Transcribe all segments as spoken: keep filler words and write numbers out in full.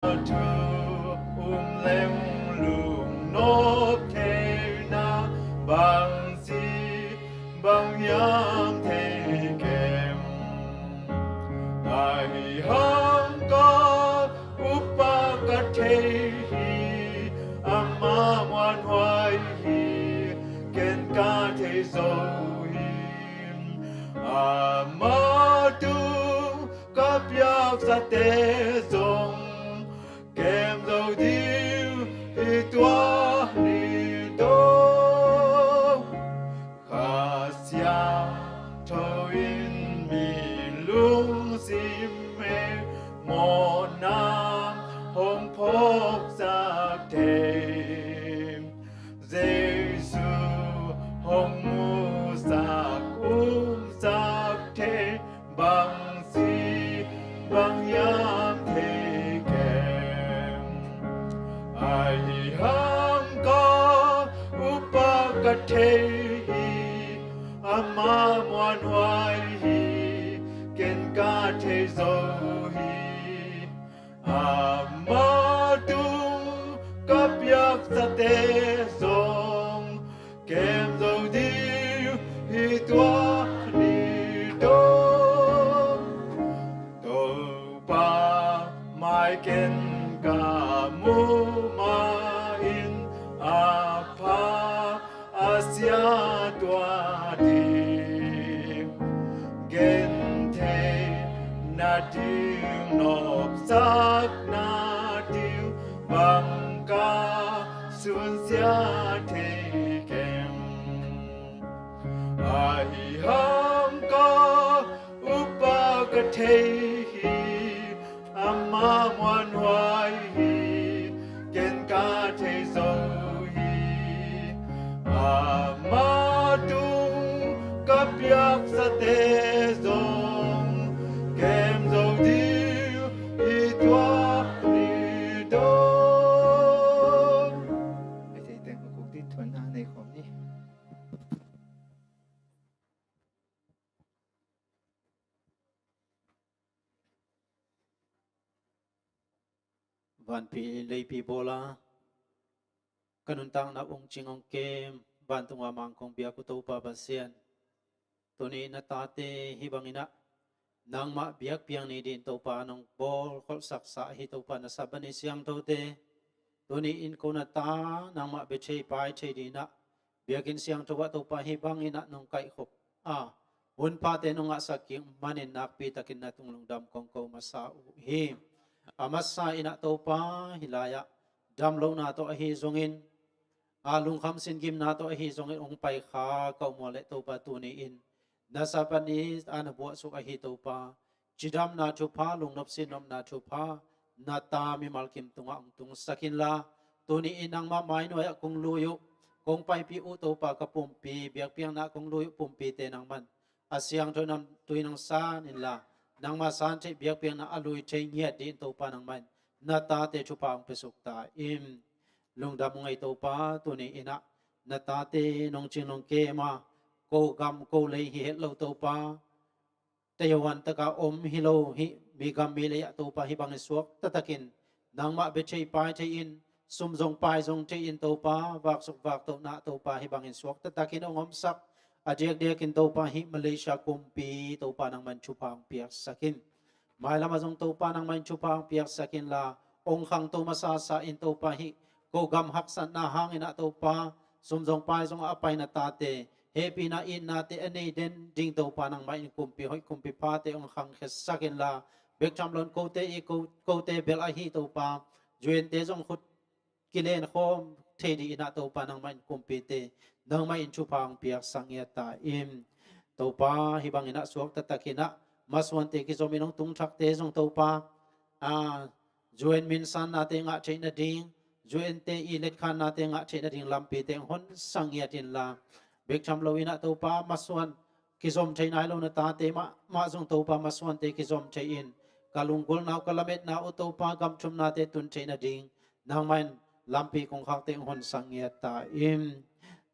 thu um leng lungnop theihna bang ci bang hiam thei keng. Ahi hang ka upa ka thei hi, ama muanhuai hi, ken ka thei zo hi. Ama tung ka piaksate zong kem zo ding hi tua ni dong. Kha Siangtho in mi lungsim he mawhna hong phawksak thei. Jesu hong musak umsak thei bang ci bang hiam thei keng. Ahi hang ka upa ka thei hi, ama muanhuai hi, ken ka thei zo hi. Ama tung ka piaksate zong kem zo ding hi tua ni dong. Topa mai ken ka mu ma in, a pha a sia tua ding, gen thei nading nopsak nading bang ka sunsia thei keng. Ahi hang ka upa ka thei hi, ama muanhuai hi, ken ka thei zo hi. Ama tung ka piaksate zong kem zo ding hi tua ni dong. Hei, teng a kuk dih thuanna nei khawm ni. Vanpi leipi bawla ka nuntakna ung cing ung kem, vantunga mangkong biak uh Topa Pasian, tuni na tate hih banginah nangmah biakpiak ni ding Topa nong bawl kholhsaksa ahi Topa na Sabbath ni siangthote, tuni in ko na ta nangmah bia thei pai thei dinah biakinn siangtho ah Topa hih banginah nong kaihkhop a, hun phate nong ngahsak kik manin nakpi takin na tung lungdam kong ko masa uh hi. A masa inah Topa hih lai-ah damlohna tawh ahi zongin, a lungkham singimna tawh ahi zongin hong pai kha ka um uh leh Topa tuni in na Sabbath ni a na buahsuk ahi Topa, cidamna thupha, lungnop sinnopna thupha na ta mimal kim tungah hong tungsak inla, tuni in nangmah mainuai ah kong lui uh, kong paipih uh Topa ka pumpi, biakpiakna kong lui uh pumpite nangman a siangtho namtui nong san inla, nangmah san theih biakpiakna a lui thei ngiat dih in Topa nangmah in na tate thupha hong piasuk ta in. Lungdam ngei Topa, tuni inah na tate nong cing nong kem a, ko gam ko lei hi het lo Topa, teihuan taka om hi lo hih mi gam mi lei ah Topa hih bangin suak taktakin nangmah bia thei pai thei in, sum zong pai zong thei in Topa, vaksuk vaktohna Topa hih bangin suak taktakin hong omsak a diakdiakin Topa hih Malaysia kumpi Topa nangmah in thupha hong piaksak in. Mailam ah zong Topa nangmah in thupha hong piaksak inla, hong khangto masasa in Topa hih ko gam haksatna hangin ah Topa, sum zong pai zong a pai na tate, hehpihna itnate a nei den ding Topa nangmah in kumpi hoih kumpi phate hong khangkhiatsak inla, bek tham loin kote i ko, kote bel ahi Topa, U N te zong khut kilen khawm thei dih inah Topa nangmah in kumpite nangmah in thupha hong piaksak ngiat ta in. Topa hih bangin ah suak taktakin ah masuante kizom in hong tung thakte zong Topa, a, U N min sannate ngah theih nading, U N te i letkhannate ngah theih nading lampite hong honsak ngiat inla, bek tham lo inah Topa masuan kizom thei nai lo na tate mahmah zong Topa masuante kizom thei in, ka lunggulhna uh ka lametna uh Topa gam thumnate tun theih nading nangmah in lampi kongkhakte hong honsak ngiat ta in.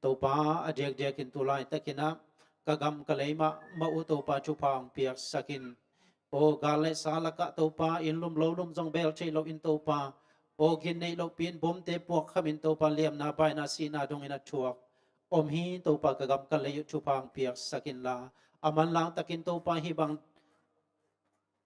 Topa a diakdiakin tu laitakin ah ka gam ka lei mahmah uh Topa thupha hong piaksak in. Aw gal le sa lakah Topa, inn lum lo lum zong bel thei loin Topa, aw gin neih lohpi-in bomte puak khamin Topa, liamna baina sihna dongin a thuak om hi Topa, ka gam ka lei uh thupha hong piaksak inla, a manlang takin Topa hih bang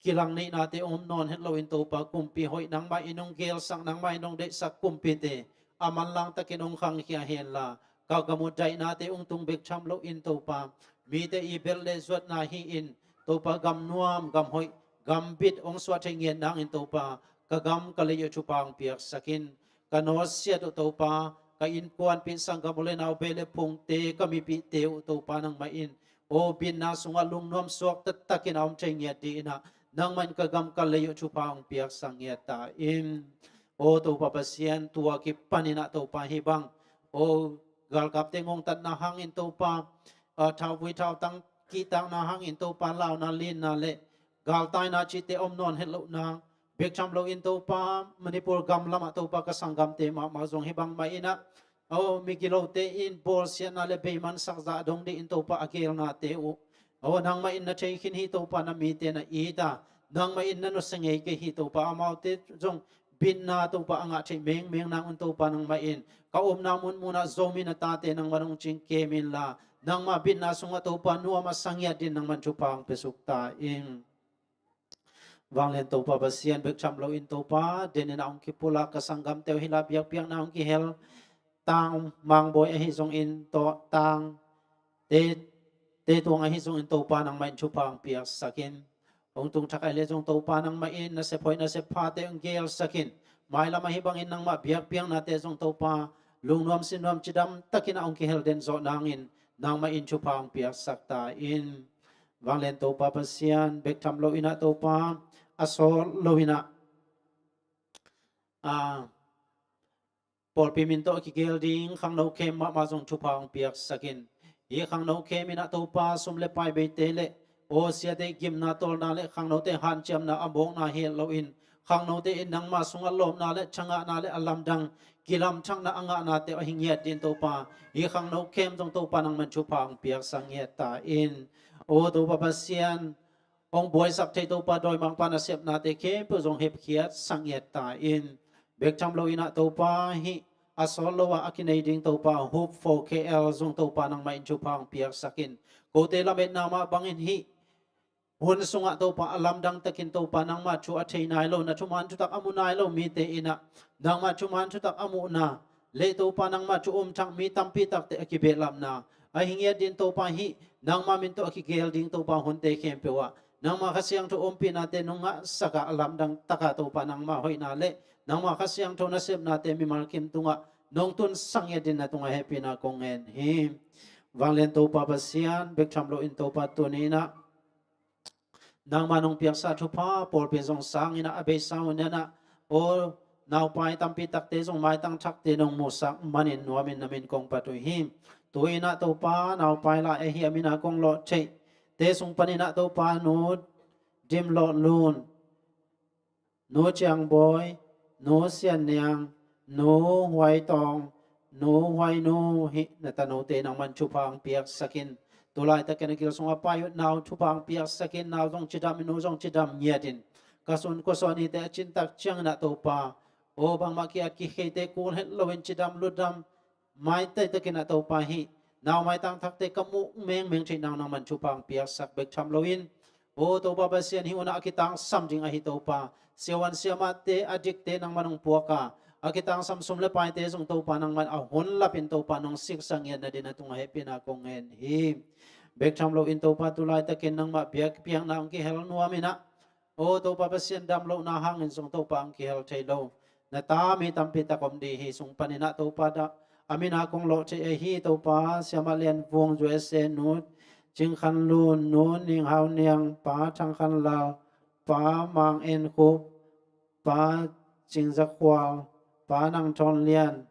kilang neihnate om nawn het loin Topa, kumpi hoih nangmah in hong gelsak, nangmah in hong deihsak kumpite a manlang takin hong khangkhia henla, ka gam uh daihnate hong tung bek tham loin Topa, mite i belh le zuatna hi-in Topa, gam nuam gam hoih gam bit hong suah thei ngiat nangin Topa, ka gam ka lei uh thupha hong piaksak in. Ka nawtsiat uh Topa, ka innkuanpih sanggam u le nau, bei le phungte, ka mipihte uh Topa, nangmah in aw bitna sungah lungnuam suak taktakin a om thei ngiat dingin ah, nangmah in ka gam ka lei uh thupha hong piaksak ngiat ta in. Aw Topa Pasian, tua kipanin ah Topa hih bang aw galkapte ngongtatna hangin Topa, a, thauvui thautang kihtakna hangin Topa, launa linna le galtaina cihte om nawn het loh nang bek tham loin Topa, Manipur gam lamah Topa, ka sanggamte mahmah zong hih bang mah in ah, aw migilote in bawlsiatna le beimansak zah dong dingin Topa, a gelnate uh aw nangmah in na thei khin hi Topa, na mite na it a, nangmah in na nusia ngei kei hi Topa, amaute zong bitna Topa a ngah theih mengmeng nang un Topa, nangmah in ka omna munmunah Zomi na tate nangmah in hong cingkem inla, nangmah bitna sungah Topa nuam a sa ngiat dingin nangmah in thupha hong piasuk ta in. Vanglian Topa Pasian, bek tham loin Topa, denin ah hong kipulak ka sanggamte uh hi la, biakpiakna hong kihel, Tang Mangbawi ahi zongin Tawh Tang, te, Te Tuang ahi zongin Topa, nangmah in thupha hong piaksak in. Hong tung thak ahih leh zong Topa, nangmah in nasep hoih nasep phate hong gelsak in. Mailam ahi bangin nangmah biakpiaknate zong Topa, lungnuam sinuam cidam takin ah hong kihel den zawh nangin nangmah in thupha hong piaksak ta in. Vanglian Topa Pasian, bek tham loin ah Topa, a sawt loin ah, a, pawlpi min tawh a kigel ding khangno camp mahmah zong thupha hong piaksak in. Hih khangno camp in ah Topa, sum le pai beite le aw siate gimna tawlna le khangnote hanciamna a mawkna hi loin, khangnote in nangmah sungah lawpna le thangahna le a lamdang kilamthakna a ngahnate ahi ngiat dingin Topa, hih khangno camp zong Topa, nangmah in thupha hong piaksak ngiat ta in. Aw Topa Pasian, hong buaisak thei Topa, dawimangpa nasepnate khempeuh zong hepkhiatsak ngiat ta in. Bek tham loin ah Topa, hih a sawt lo ah a kinei ding Topa, Hope for K L zong Topa, nangmah in thupha hong piaksak in. Kote lametna mah bangin hih hun sungah Topa, a lamdang takin Topa, nangmah thu a thei nai lo, na thuman thutak a mu nai lo mite in ah, nangmah thuman thutak a muhna le Topa, nangmah thu umthak mi tampi takte a kibehlapna ahi ngiat dingin Topa, hih nangmah min tawh a kigel ding Topa, hunte khempeuh ah nangmah Kha Siangtho ompihnate nong ngahsak a, a lamdang takah Topa, nangmah hoihna le nangmah Kha Siangtho nasepnate mimal kim tungah nong tunsak ngiat dingin na tungah hehpihna kong ngen hi. Vanglian Topa Pasian, bek tham loin Topa, tuni in ah nangmah nong piaksa thupha pawlpi zong sangin ah, a beisa hun in ah aw naupai tampi takte zong maitang thakte nong musak manin nuamin na min kong phat uh hi. Tu-in ah Topa, naupai lai ahi a min a kong lawh theihte sung panin ah Topa, Nu Dim Lawh Lun, Nu Ciang Bawi, Nu Sian Niang, Nu Huai Tawng, Nu Huai Nu, hih na tanote nangmah in thupha hong piaksak in. Tu laitakin a gil sungah pai uh nau thupha hong piaksak in, nau zong cidam in, nu zong cidam ngiat in. Ka sun kua sawn hite a cin tak ciangin ah Topa, aw bangmah kia kikheite kul het loin cidam lutdam, maitaitakin ah Topa, hih nau maitang thakte ka muh mengmeng theih nang nangmah in thupha hong piaksak bek tham loin, aw Topa Pasian, hih hun ah a kitangsam ding ahi Topa, siavuan siamahte a dikte nangmah in hong puak a, a kitangsam sum le paite zong Topa, nangmah in a hun lapin Topa nong siksak ngiat nadingin na tungah hehpihna kong ngen hi. Bek tham loin Topa, tu laitakin nangmah biakpiakna hong kihel nuam in ah, aw Topa Pasian, dam lohna hangin zong Topa hong kihel thei lo na ta mi tampi tak om ding hi. Sung panin ah Topa, a min a kong lawh theih ahi Topa, Siamah Lian Vung, U S A, Nu Cing Khan Lun, Nu Ning Hau Niang, Pa Thang Khan Lal, Pa Mang En Khup, Pa Cing Za Khual, Pa Nang Thawn Lian,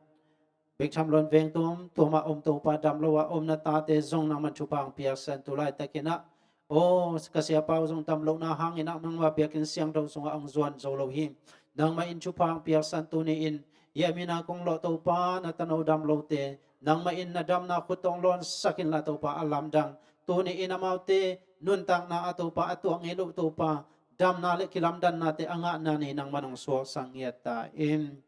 bek tham loin veng tuamtuam ah om Topa, dam lo ah om na tate zong nangmah in thupha hong piaksak in. Tu laitakin ah, aw ka siapa uh zong dam lohna hangin ah nangmah biakinn siangtho sungah hong zuan zo lo hi. Nangmah in thupha hong piaksak in. Tuni in hih a min a kong lawh Topa, na tano dam lote nangmah in na damna khut tawh hong lawnsak inla Topa, a lamdang tuni in amaute nuntakna ah Topa, a tuak ngei loh Topa, damna le kilamdannate a ngahna ni nangman hong suaksak ngiat ta in.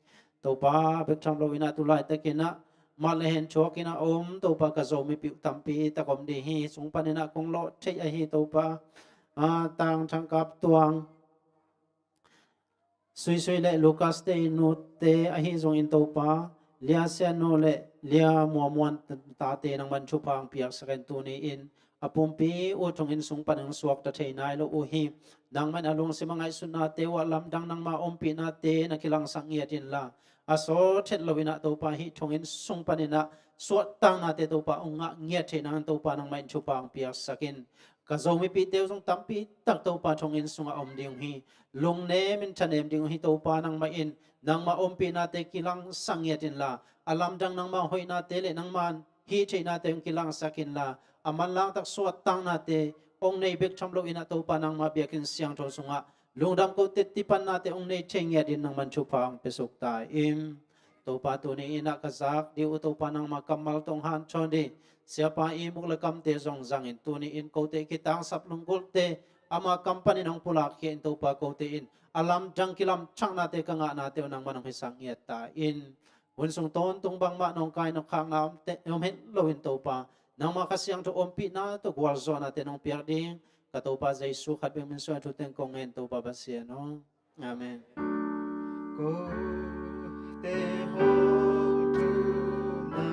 Topa, bek tham lo in ah tu laitakin ah mat le hen thuakin a om Topa ka Zomipih uh tampi tak om ding hi. Sung panin ah kong lawh theih ahi Topa, a, Tang Thang Kap Tuang, Suisui le Lucas te nute ahi zongin Topa, Lia Sian nu le Lia Mua Muan tate nangman thupha hong piaksak in tuni in a pumpi uh thonginn sung panin hong suakta thei nai lo uh hi. Nangman a lungsim a ngaihsutnate uh ah lamdang nangma ompihnate na kilangsak ngiat inla, a sawt het lo in ah Topa hih thonginn sung panin ah suahtaknate Topa hong ngah ngiat theih nangin Topa nangmah in thupha hong piaksak in. Ka Zomipihte uh zong tampi tak Topa thonginn sungah om ding uh hi. Lungnem in thanem ding uh hi Topa nangmah in. Nangma ompihnate kilangsak ngiat inla, a lamdang nangma hoihnate le nangma hih theihnate hong kilangsak inla, a manlang tak suahtaknate hong nei bek tham lo in ah Topa nangma biakinn siangtho sungah lungdam kote tipannate hong nei thei ngiat in nangman thupha hong piasuk ta in. Topa tuni in ah ka zak ding uh Topa nangma kammal tawh hong hanthawn ding Siapa i muk le kamte zong zangin tuni in kote kitangsap lunggulhte ama kam panin hong pulakkhia in Topa kote in a lamdang kilamthaknate ka ngahnate uh nangman hong hisak ngiat ta in. Hun sung tawntung bangmah nawngkai nawkkhakna om het lo in Topa, nangma Kha Siangtho ompihna tawh gualzawhnate nong piak ding ka Topa Jesu khat bek min suang thu teng kong ngen Topa Pasian aw. Amen. Kote hong thumna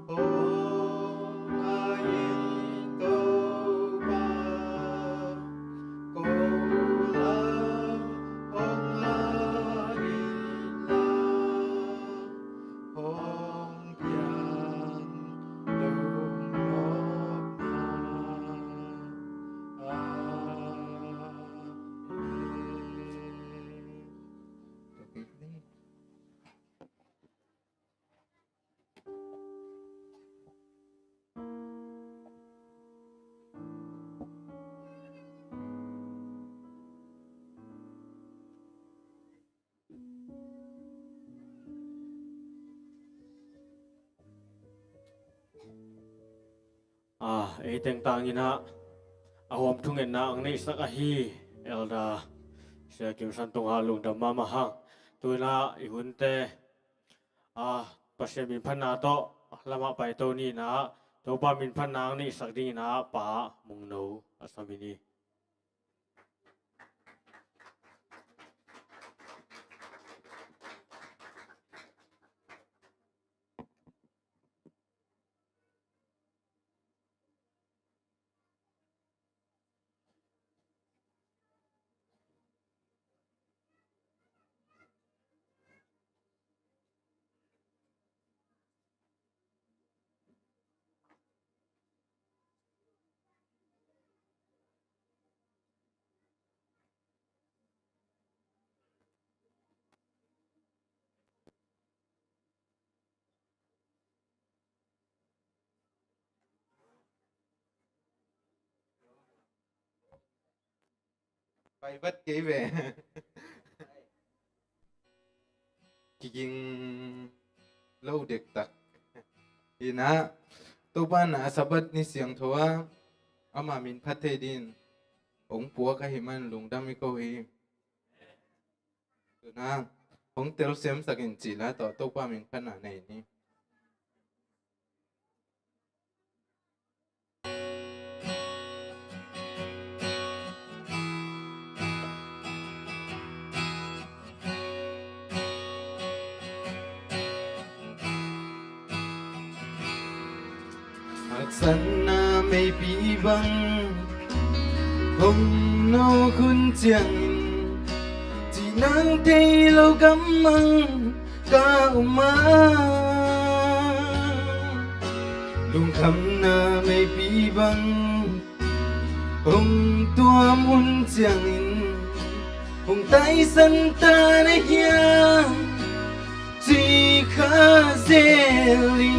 hong ngai in Topa, ko lam hong ngai in la, hong piang lo nopna. Amen. Ah, ei teng tangin ah a huam thungetna ang neihsak ahi Elder Sia Kim San Tung ah lungdam mahmah hang. Tu in ah i hunte, ah, Pasian min phatna tawh lamah paito ni in ah Topa min phatna ang neihsak dingin ah Pa Mung No a sam hi ni. Pai vat kei ve. Kiging lo dektak. Hi in ah Topa in ah Sabbath ni siangtho ah ama min phat thei dingin hong puak ahih man lungdam i ko hi. Tu in ah hong telsiamsak in cih la tawh Topa min phatna nei ni. Haksatna meipi bang hong nawk hun ciangin, cih nang thei lo gammang ka um a, lungkhamna meipi bang hong tuam hun ciangin, hong taisan ta na hiam, ci kha zel in.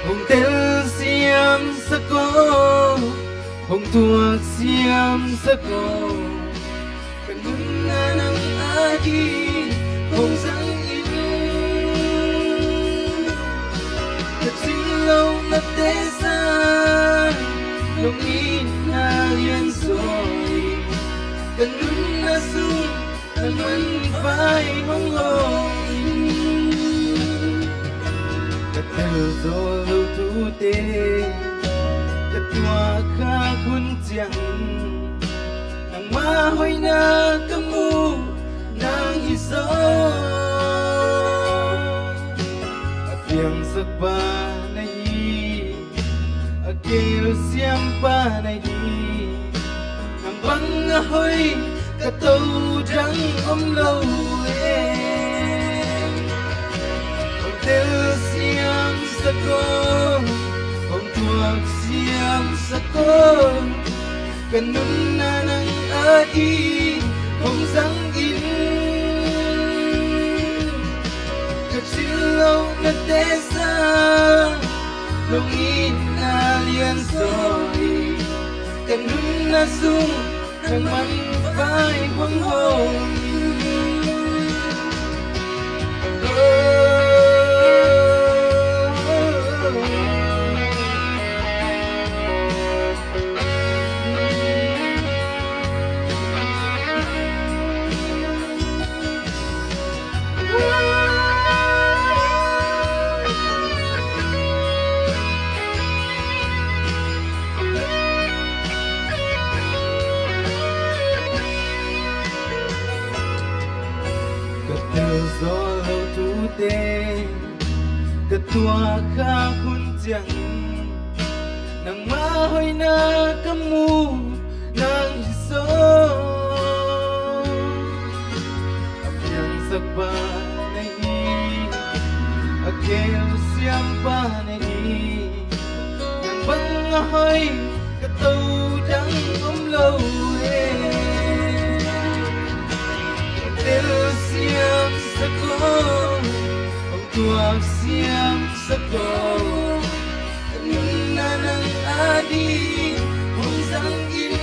Hong telsiam sak aw, hong tuak siam sak aw, ka nunna nang a hi hong zang in. Ka cing lo na te sang, lungkhamna Nang manpha hong hawm in, ka tel zo lo tute, ka tuak khak hun ciangin, nangma hoihna ka mu nang hi zaw. A piangsak pa na hi, a gelsiam pa na hi, nang bang a hoih ka to dang om lo e. Hong telsiam sak aw, hong tuaksiam sak aw, ka nunna nang ading hong zang in. Ka tsinlohna tesa, lungdamna lianzaw hi, ka nunna sung nang manpha hong hawm in. Ka tel zo lo tute, ka tuak khak hun ciangin, nangma hoihna ka mu nang hi zaw. A piangsak pa na hi, a gelsiam pa na hi, nang bang a hoih ka to dang om lo e. Telsiam sak aw, hong tuaksiam sak aw, ka nunna nang ading hong zang in.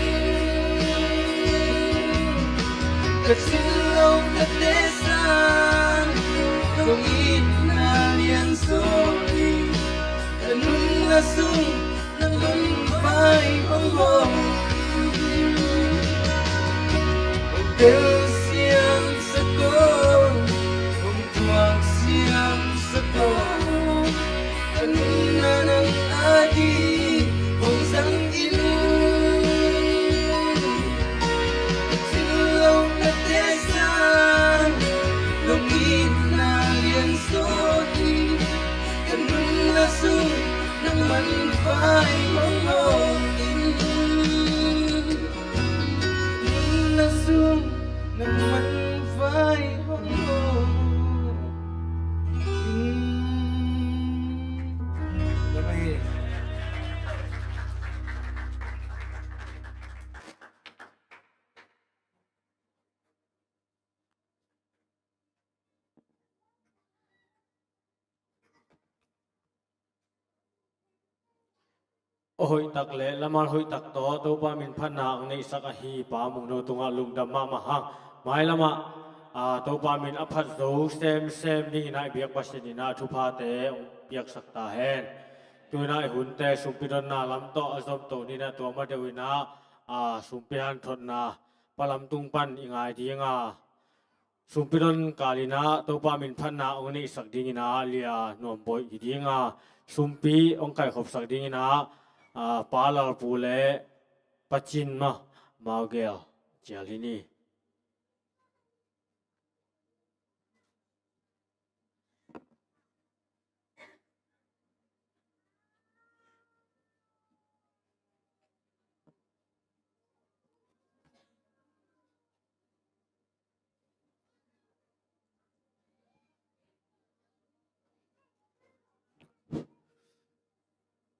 Ka tsinlohna tesa, lungdamna lianzaw hi, ka nunna sung nang manpha hong hawm in. Hong telsiam sak aw, hong tuaksiam sak aw, ka nunna nang ading hong zang in. Ka tsinlohna tesa, lungdamna lianzaw hi, ka nunna sung nang manpha hong hawm in. Nunna sung nang manpha hong hawm in. A hoihtak le lamal hoihtak tawh Topa min phatna hong neihsak ahi Pa Mungno tungah lungdam mahmah hang. Mailamah, a, Topa min a phat zo semsem dingin ah i biak Pasian in ah thuphate hong piaksak ta hen. Tu-in ah i hunte sumpi donna lam tawh a zom to ni-in ah tua ma deuh in ah, a, sumpi hanthotna palam tung pan i ngai ding a, sumpi don kal in ah Topa min phatna hong neihsak dingin ah Lia Nuam Bawi hi ding a, sumpi hong kaikhopsak dingin ah, a, Pa Lal Pu le Pa Cin mah, Mawgel cial hi ni.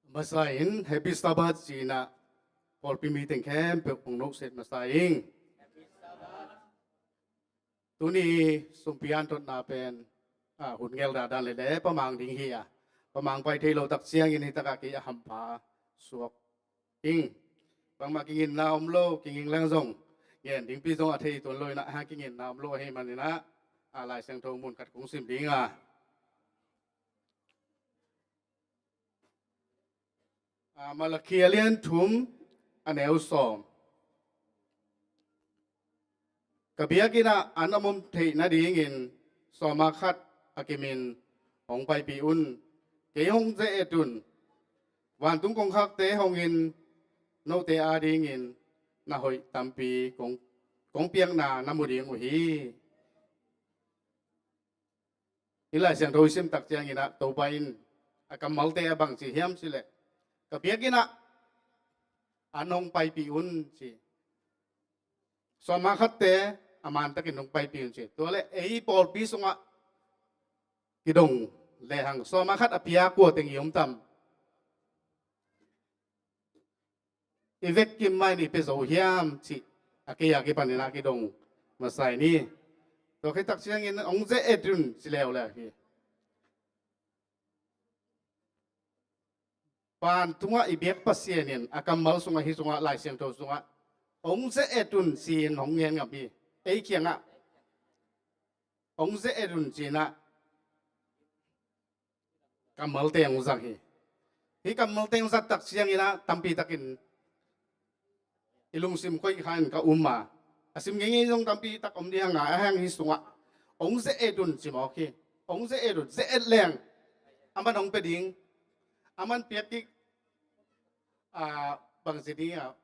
Masa in Happy Sabbath ci-in ah pawlpi mi teng khempeuh hong nohset masa ing. Tuni sumpi hanthotna pen, a, hun ngel dahdan leh leh Pa Mang ding hi a, Pa Mang pai thei lo tak ciangin hi takah kei a hampha suak ing. Bangmah kinginna om lo, kinging leng zong ngen dingpi zong a thei tuan lo in ah, a, kinginna om lo ahih manin ah, a, Lai Siangtho mun khat kong sim ding a, a, Malakhi a lian thum, a neu sawm. Ka biakinn ah an a om theih nadingin sawma khat a kimin hong paipih un. Kei hong ze-et un. Vantung kongkhakte hongin note adingin na hoih tampi kong, kong piakna na mu ding uh hi. Hih Lai Siangtho i sim tak ciangin ah Topa in a kammalte a bang ci hiam cih leh, ka biakinn ah an hong paipih un ci. Sawma khatte a mantakin hong paipih un ci. Tua leh ei pawlpi sungah kidong lehang sawma khat a pia kua teng i om tam? I vekkim mah in i pia zo hiam cih a kei a kipanin ah kidong masa i ni. Tua khit tak ciangin hong ze-et un ci leuleu hi. Vantungah i biak Pasian in a kammal sungah, hih sungah, Lai Siangtho sungah hong ze-et un ci-in hong ngen ngam hi. Ei kiangah hong ze-et un ci-in ah kammalte hong zang hi. Hih kammalte hong zat tak ciangin ah tampi takin i lungsim koih kha in ka um a, a sim ngeingei zong tampi tak om ding hang a, ahih hang hih sungah hong ze-et un ci mawk hi. Hong ze-et un, ze-et leng aman hong pia ding, aman piak kik, a, bang ci ding a,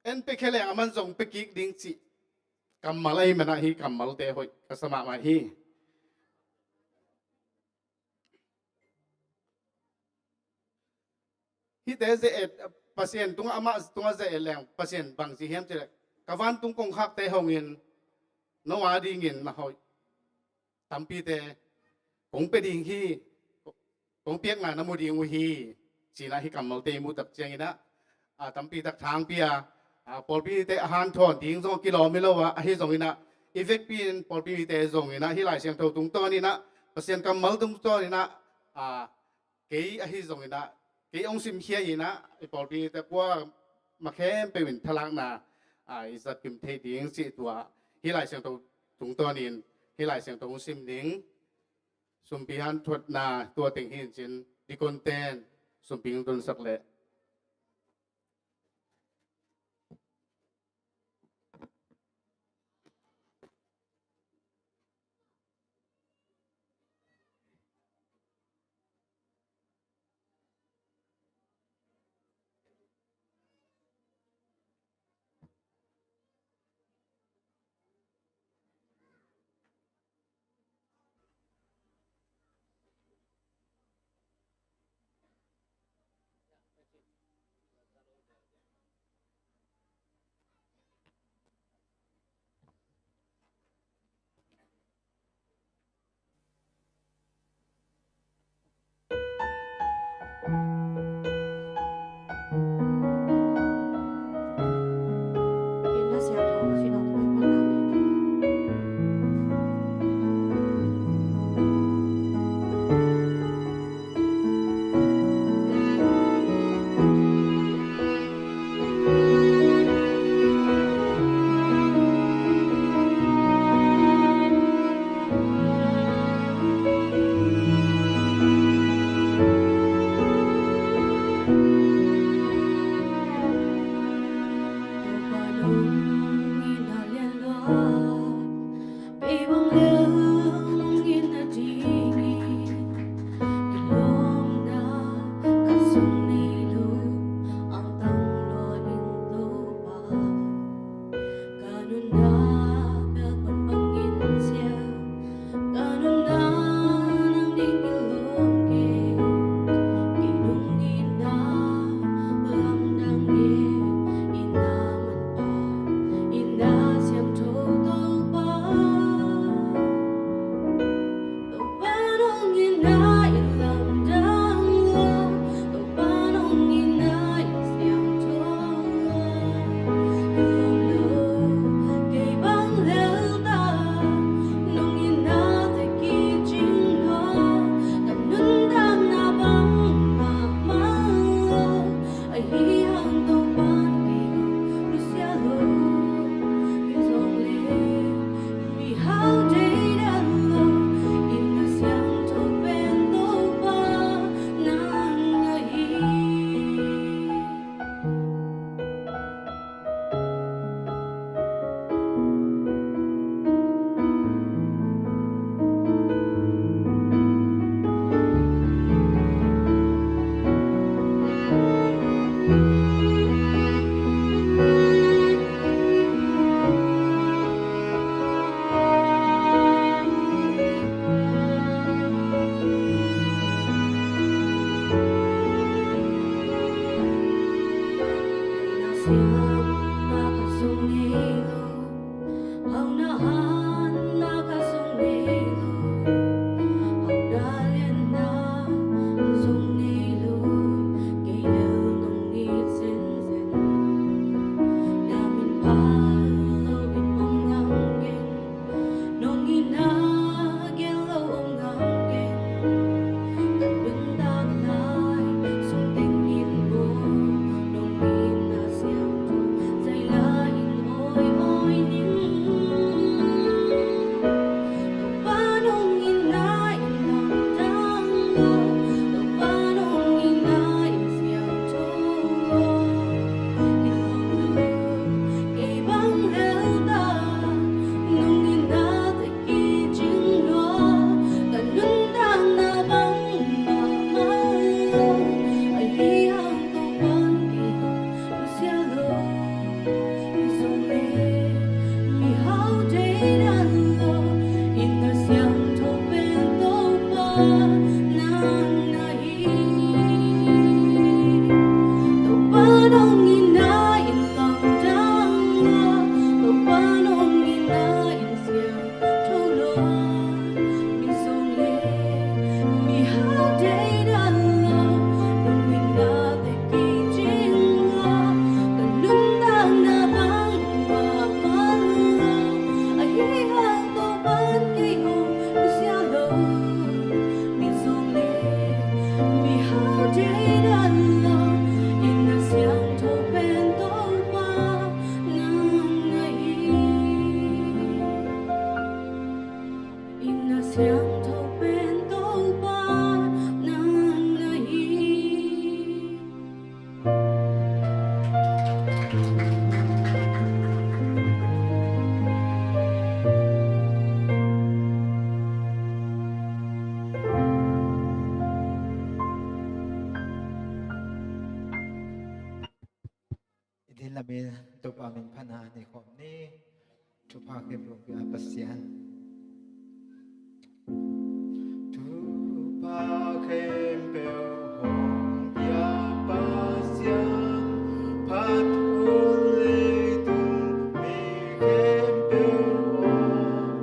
en pia khia leng aman zong pia kik ding cih kammal ahih manin ah hih kammalte hoih ka sa mahmah hi. Hihte ze-et, Pasian tungah, amah tungah ze-et leng Pasian bang ci hiam cih leh, ka vantung kongkhakte hongin no adingin na hoih tampite kong pia ding hi, kong piakna na mu ding uh hi, ci-in ah hih kammalte i muh tak ciangin ah, a, tampi tak thangpi a, a, pawlpite a hanthawn ding zong kilawm hi lo a, ahi zongin ah i vekpi in pawlpi mite zongin ah hih Lai Siangtho tungtawnin ah, Pasian kammal tungtawnin ah, a, kei ahi zongin ah, kei hong simkhia in ah, i pawlpite kua mah khempeuh in thalakna, a, i zat kim thei ding cih tua hih Lai Siangtho tungtawnin hih Lai Siangtho hong sim ning. Sumpi hanthawnna tua teng hi in cin, dikonten sumpi hong tunsak leh. Siangtho pen Topa nang na hi. I din lamin Topa min phatna nei khawm ni. Thupha khempeuh pia Pasian. Thupha khempeuh hong pia Pasian, phat hun leitung mi khempeuh aw,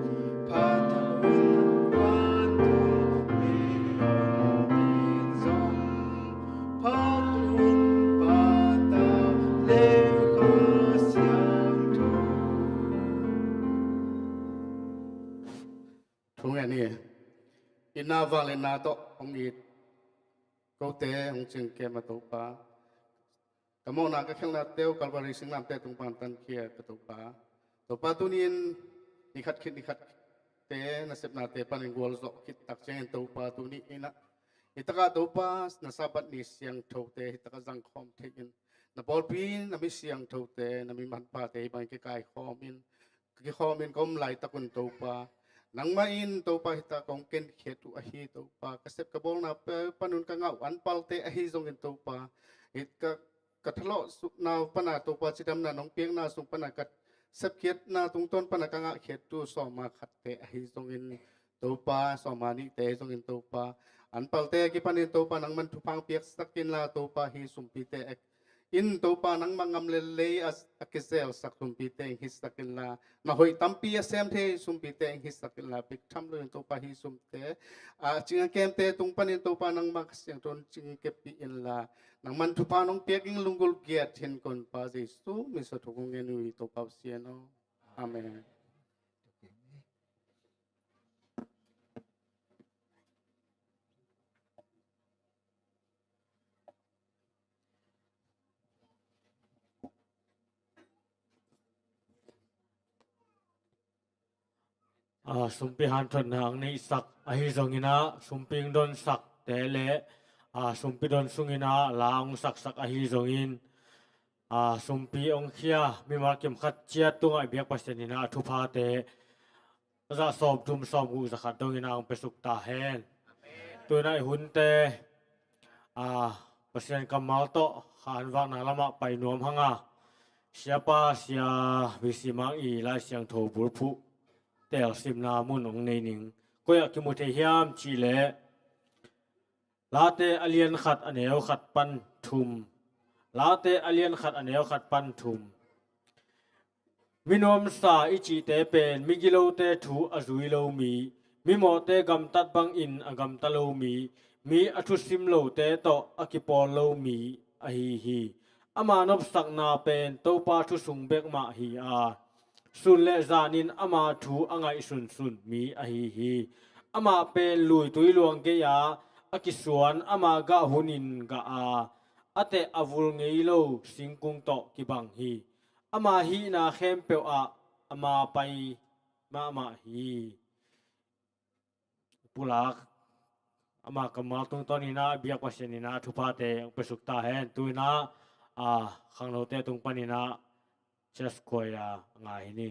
phat hun vantung mi hong tin zong, phat hun pata le Kha Siangtho. Thu ngen hi. Itna vangliatna tawh hong it kote hong cingkem a Topa, ka mawhna ka khelhnate uh Calvary singlamteh tung pan tankhia ka Topa. Topa, tuni-in ni khat khit ni khat te nasepnate panin gualzawh khit tak ciangin Topa, tuni-in ah hi takah Topa na Sabbath ni siangthote hi takah zangkhawm thei-in, na pawlpi na mi siangthote, na mi manphate hih bangin kikaikhawm in, ka kikhawm in ka om laitak un Topa, nangmah in Topa hi takah kong kenkhiat uh ahi Topa, ka sep ka bawlna panun ka ngah uh anpalte ahi zongin Topa, hi ka ka thalawhsukna uh pana Topa cidamna nong piakna sung pana ka sepkhiatna tungtawn pana ka ngahkhiat uh sawma khatte ahi zongin Topa, sawma nihte ahi zongin Topa, anpalte a kipanin Topa nangman thupha hong piaksak inla Topa, hih sumpite in Topa nangmah ngam le lei a, a kizelsak sumpite hong hisak inla, na hoih tampi a sem thei sumpite hong hisak inla, bek tham loin Topa hih sumte a cing a kemte tung panin Topa nangmah Kha Siangtho in cingkepih inla, nangman thupha nong piak ding lunggulh giat hi in kong Pa Jesu min suang thong kong ngen uh hi Topa Pasian aw. Amen. A, sumpi hanthotna ang neihsak ahi zongin ah, sumpi ang donsakte le, a, sumpi don sungin ah la ang saksak ahi zongin, a, sumpi ang khia mimal kim khat ciat tungah i biak Pasian in ah thuphate a zah sawmthum sawmguk zakhat dongin ah ang piasuk ta hen. Tu-in ah i hunte, a, Pasian kammal tawh kha an vakna lamah pai nuam hang a, Siapa Sia V C Mang i Lai Siangtho bulphuh telsimna mun hong nei ning. Koi ah kimu thei hiam cih leh, Late a lian khat a neu khat pan thum. Late a lian khat a neu khat pan thum. Mi nuamsa i cihte pen migilote thu a zui lo mi, mimawhte gamtat bangin a gamta lo mi, mi a thusim lote tawh a kipawl lo mi ahi hi. Ama nopsakna pen Topa thu sung bek mah hi a, sun le zanin ama thu a ngaihsunsun mi ahi hi. Amah pen lui tui luang gei-a a kisuan ama gah hunin gah a, a teh a vul ngei lo singkung tawh kibang hi. Ama hihna khempeuh ah ama pai mahmah hi. Pulak, ama kammal tungtawn in ah biak Pasian in ah thuphate hong piasuk ta hen. Tu-in ah, a, khangnote tung panin ah church choir a ngai hi ni.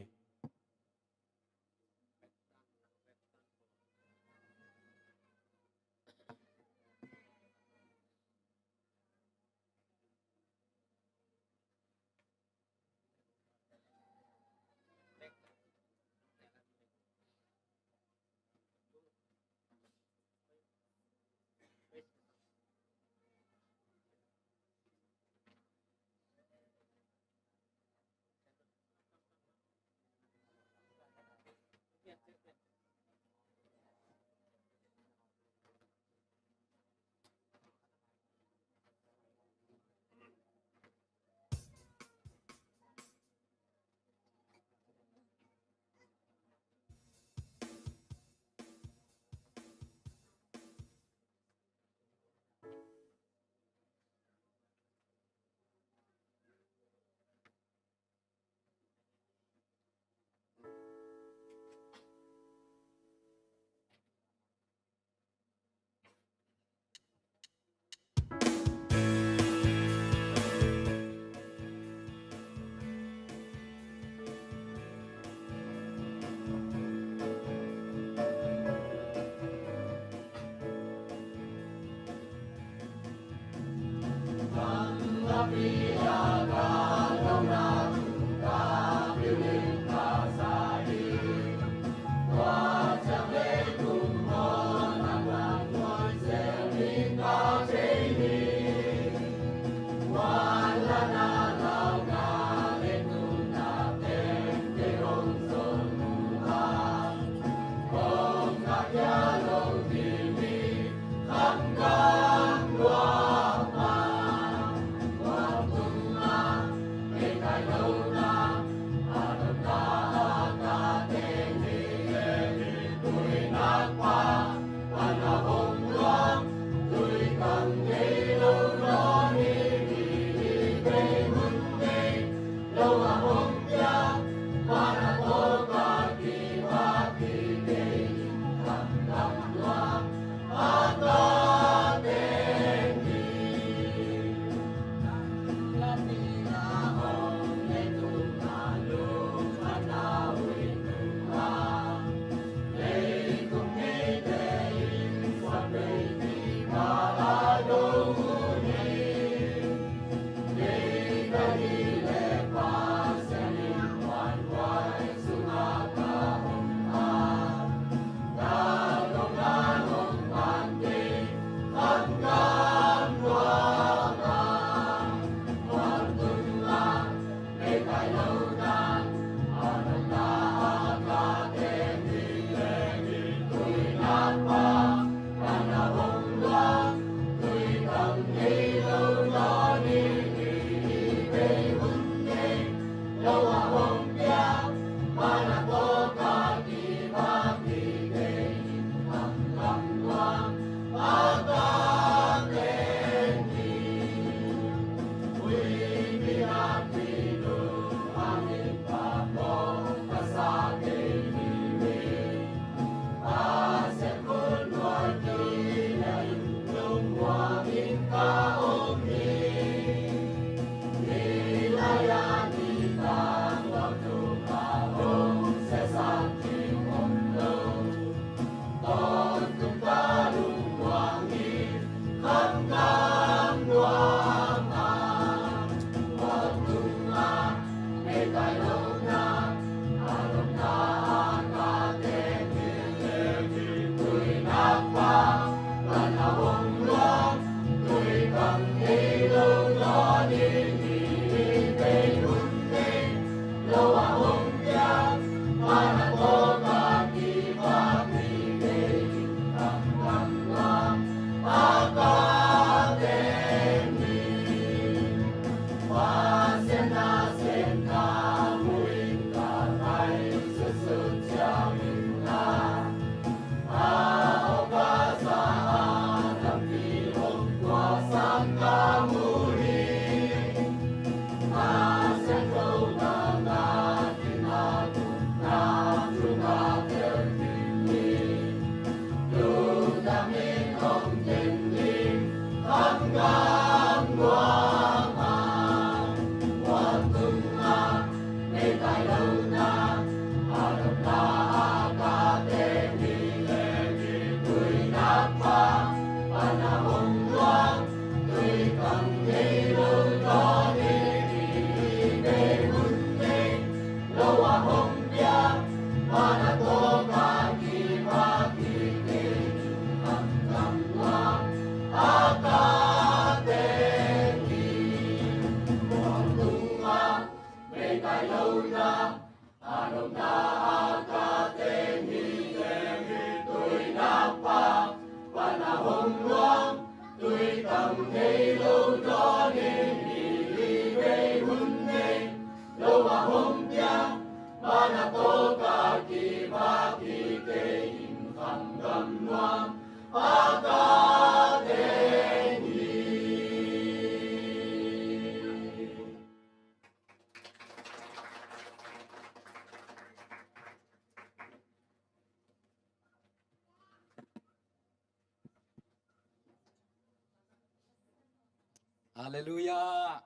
Halleluiah.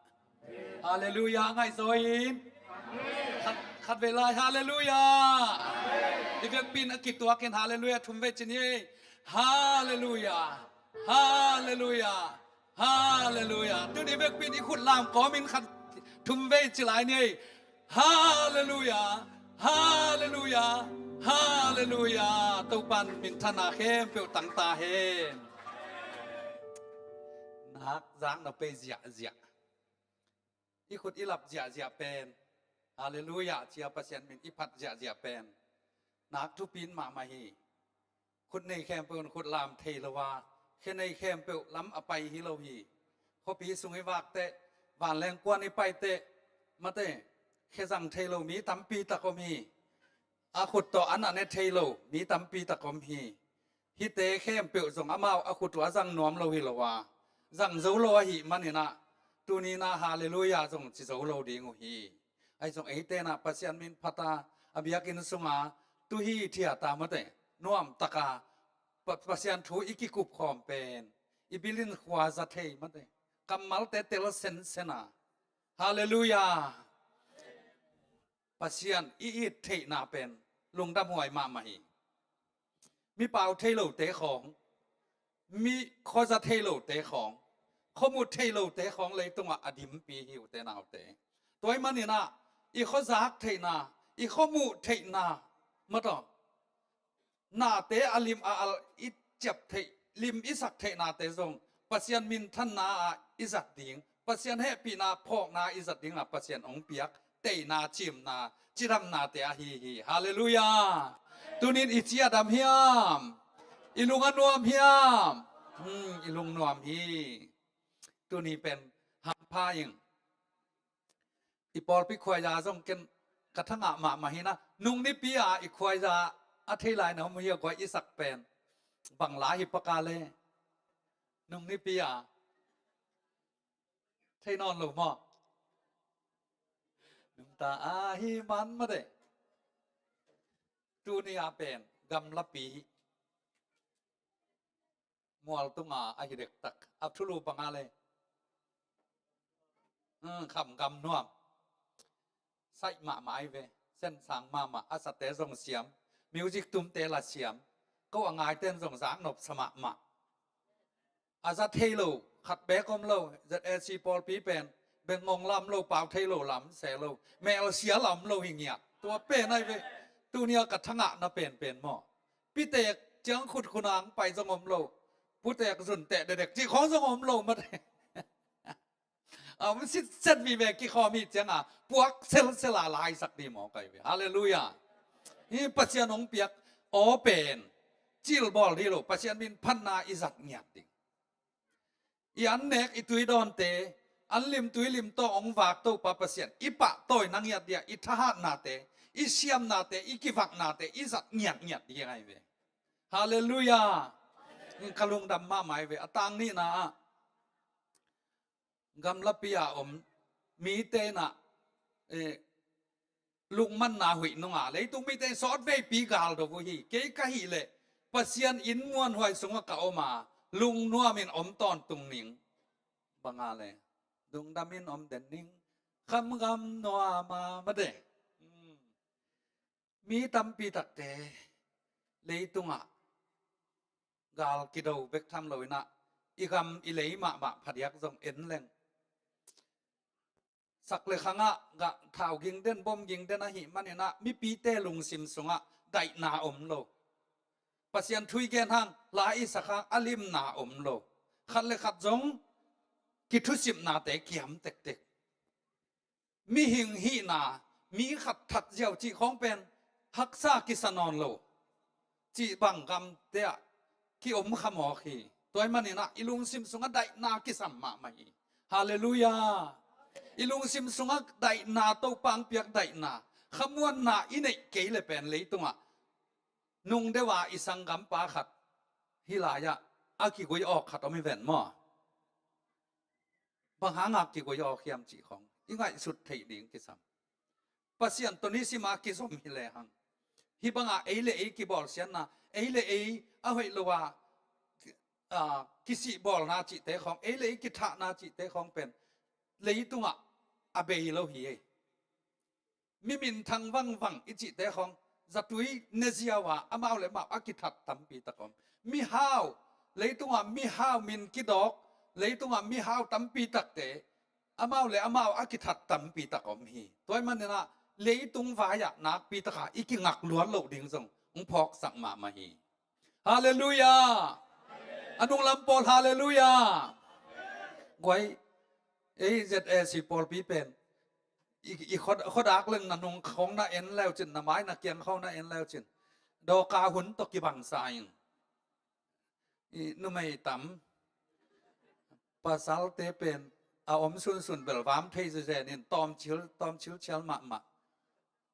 Halleluiah. Ngaihzaw in. Khat, khat vei lai. Halleluiah. I vekpi in a kituak in halleluiah thum vei ci ni. Halleluiah. Halleluiah. Halleluiah. Tuni vekpi in i khut lam kawmin khat thum vei ci lai ni. Halleluiah. Halleluiah. Halleluiah. Topan minthanna khempeuh tang ta hen. Nak zak na pei ziahziah, i khut i lap ziahziah pen, Halleluiah cia Pasian min i phat ziahziah pen nak thupi in mahmah hi. Khut nei khempeuh in khut lam thei lo a, khe nei khempeuh lam a pai hi lo hi. Khuapi sung i vak teh, vanleng kuan i pai teh, mate, khe zang thei lo mi tampi tak om hi. A khut tawh an a ne thei lo mi tampi tak om hi. Hihte khempeuh zong amau a khut uh a zang nuam lo hi lo a, zang zo lo ahih manin ah, tuni in ah Halleluiah zong ci zo lo ding uh hi. Ahi zong eite in ah Pasian min phat a, a biakinn sungah tu hithiat a, mate, nuam tak a Pa-, Pasian thu i kikup khawm pen, i bil in khua za thei, mate, kammalte tel sensen a. Halleluiah. Pasian i it theihna pen lungdamhuai mahmah hi. Mi pau thei lote khawng, mi khuaza thei lote khawng, khuamuh thei lote khawng leitungah a dimpi hi, ute naute. Tua ahih manin ah i khuazak theihna, i khuamuh theihna, mataw, nate a lim a al i ciap theih, lim i sak theih nate zong Pasian minthanna ah i zat ding, Pasian hehpihna phawkna i zat dingah Pasian hong piak teihna, cimna, cidamnate ahi hi. Halleluiah. Tunin i ci a dam hiam? I lung a nuam hiam? Hmm, i lung nuam hi. Tuni pen hampha ing. I pawlpi khuaia zong ken Ka thangah mahmah hi na, nung nipi a i khuaiza a thei lai na om hi a, khuai i sak pen. Bang la hi paka le. Nung nipi a thei nawn lo maw? Nungta ahi man mah de. Tuni a pen gamlapi mual tunga ahi dektak a thulu banga le. Hmm, kham gam nuam. Saih mahmah ai ve. Sen sang mahmah, a sate zong siam. Music tumte la siam. Ko a ngaiten zong zak nop sa mahmah. A za thei lo, khat bek om lo, Z A C pawlpi pen, bek ngong lam lo, pau thei lo lam se lo, mel sia lam lo hi ngiat. Tua pen ai ve, tunia ka thangah na pen pen maw. Pitek ciang khut khunang pai zong om lo, putek zun teh dedek cih khawng zong om lo mate. A om sitset mi ve kikhawm hi cianga, puak selsela laisak di maw kai ve. Halleluiah. Hi Pasian hong piak aw pen, cil bawl di lo, Pasian min phanna i zat ngiat ding. I an nek, i tui dawnte, an lim tui lim tawh hong vak Topa Pasian i pahtawi na ngiat dia, i thahatnate, i siamnate, i kivaknate i zat ngiatngiat ding ai ve. Halleluiah. Ka lungdam mahmah ai ve. A tang nihna ah, gamlapi a om mite na, eh, lungmanna huih nunga leitung mite in sawtveipi gal do uh hi. Kei ka hih leh Pasian inn muanhuai sungah ka om a, lungnuamin om tawntung ning. Banga le, lungdamin om den ning. Khamgam nuama mate. Hmm. Mi tampi takte leitungah gal kido bek tham lo inah, i gam i lei mahmah phadiak zong en leng, sak le khangah gah thau ging den, bom ging den ahih maninah mipite lungsim sungah daihna om lo. Pasian thu i gen hang, la i sak hang a limna om lo. Khat le khat zong kithusipnate kiam tektek. Mihing hihna, mi khat that ziau cih khawng pen haksa kisa nawn lo cih bang gamte ah kiom kha mawk hi. Tua ahih maninah i lungsim sungah daihna kisam mahmah hi. Halleluiah. I lungsim sungah daihna, Topa hong piak daihna, khamuanna i neih kei le pen leitungah nung deuh a i sanggampa khat hih lai-ah a kigui awk khat om hi ven maw? Bang hanga kigui awk hiam cih khawng i ngaihsut theih ding kisam. Pasian tawh nisim a kizom hi lehang, hih banga ei le ei kibawlsiatna, ei le ei a hoih lo a, a, kisihbawlna cihte khawng, ei le ei kithahna cihte khawng pen leitungah a bei lo hi ei. Mi minthang vangvang i cihte khawng, zatui ne ziau a amau le amau a kithat tampi tak om. Mihau, leitungah mihau min kidawk, leitungah mihau tampi takte amau le amau a kithat tampi tak om hi. Tua ahih maninah leitung vai-ah nakpi taka i kingak luat loh ding zong hong phawksak mahmah hi. Halleluiah. A nunglam pawl halleluiah. Guai, ei Z A C pawlpi pen i, i khuadak leng na nung khawng na en leucin, na mai na kiang khawng na en leucin, dawka hun tawh kibangsa in. I numei tam, pasalte pen a om sunsun bel vam thei zezen in, tawmcil, tawmcil cial mahmah.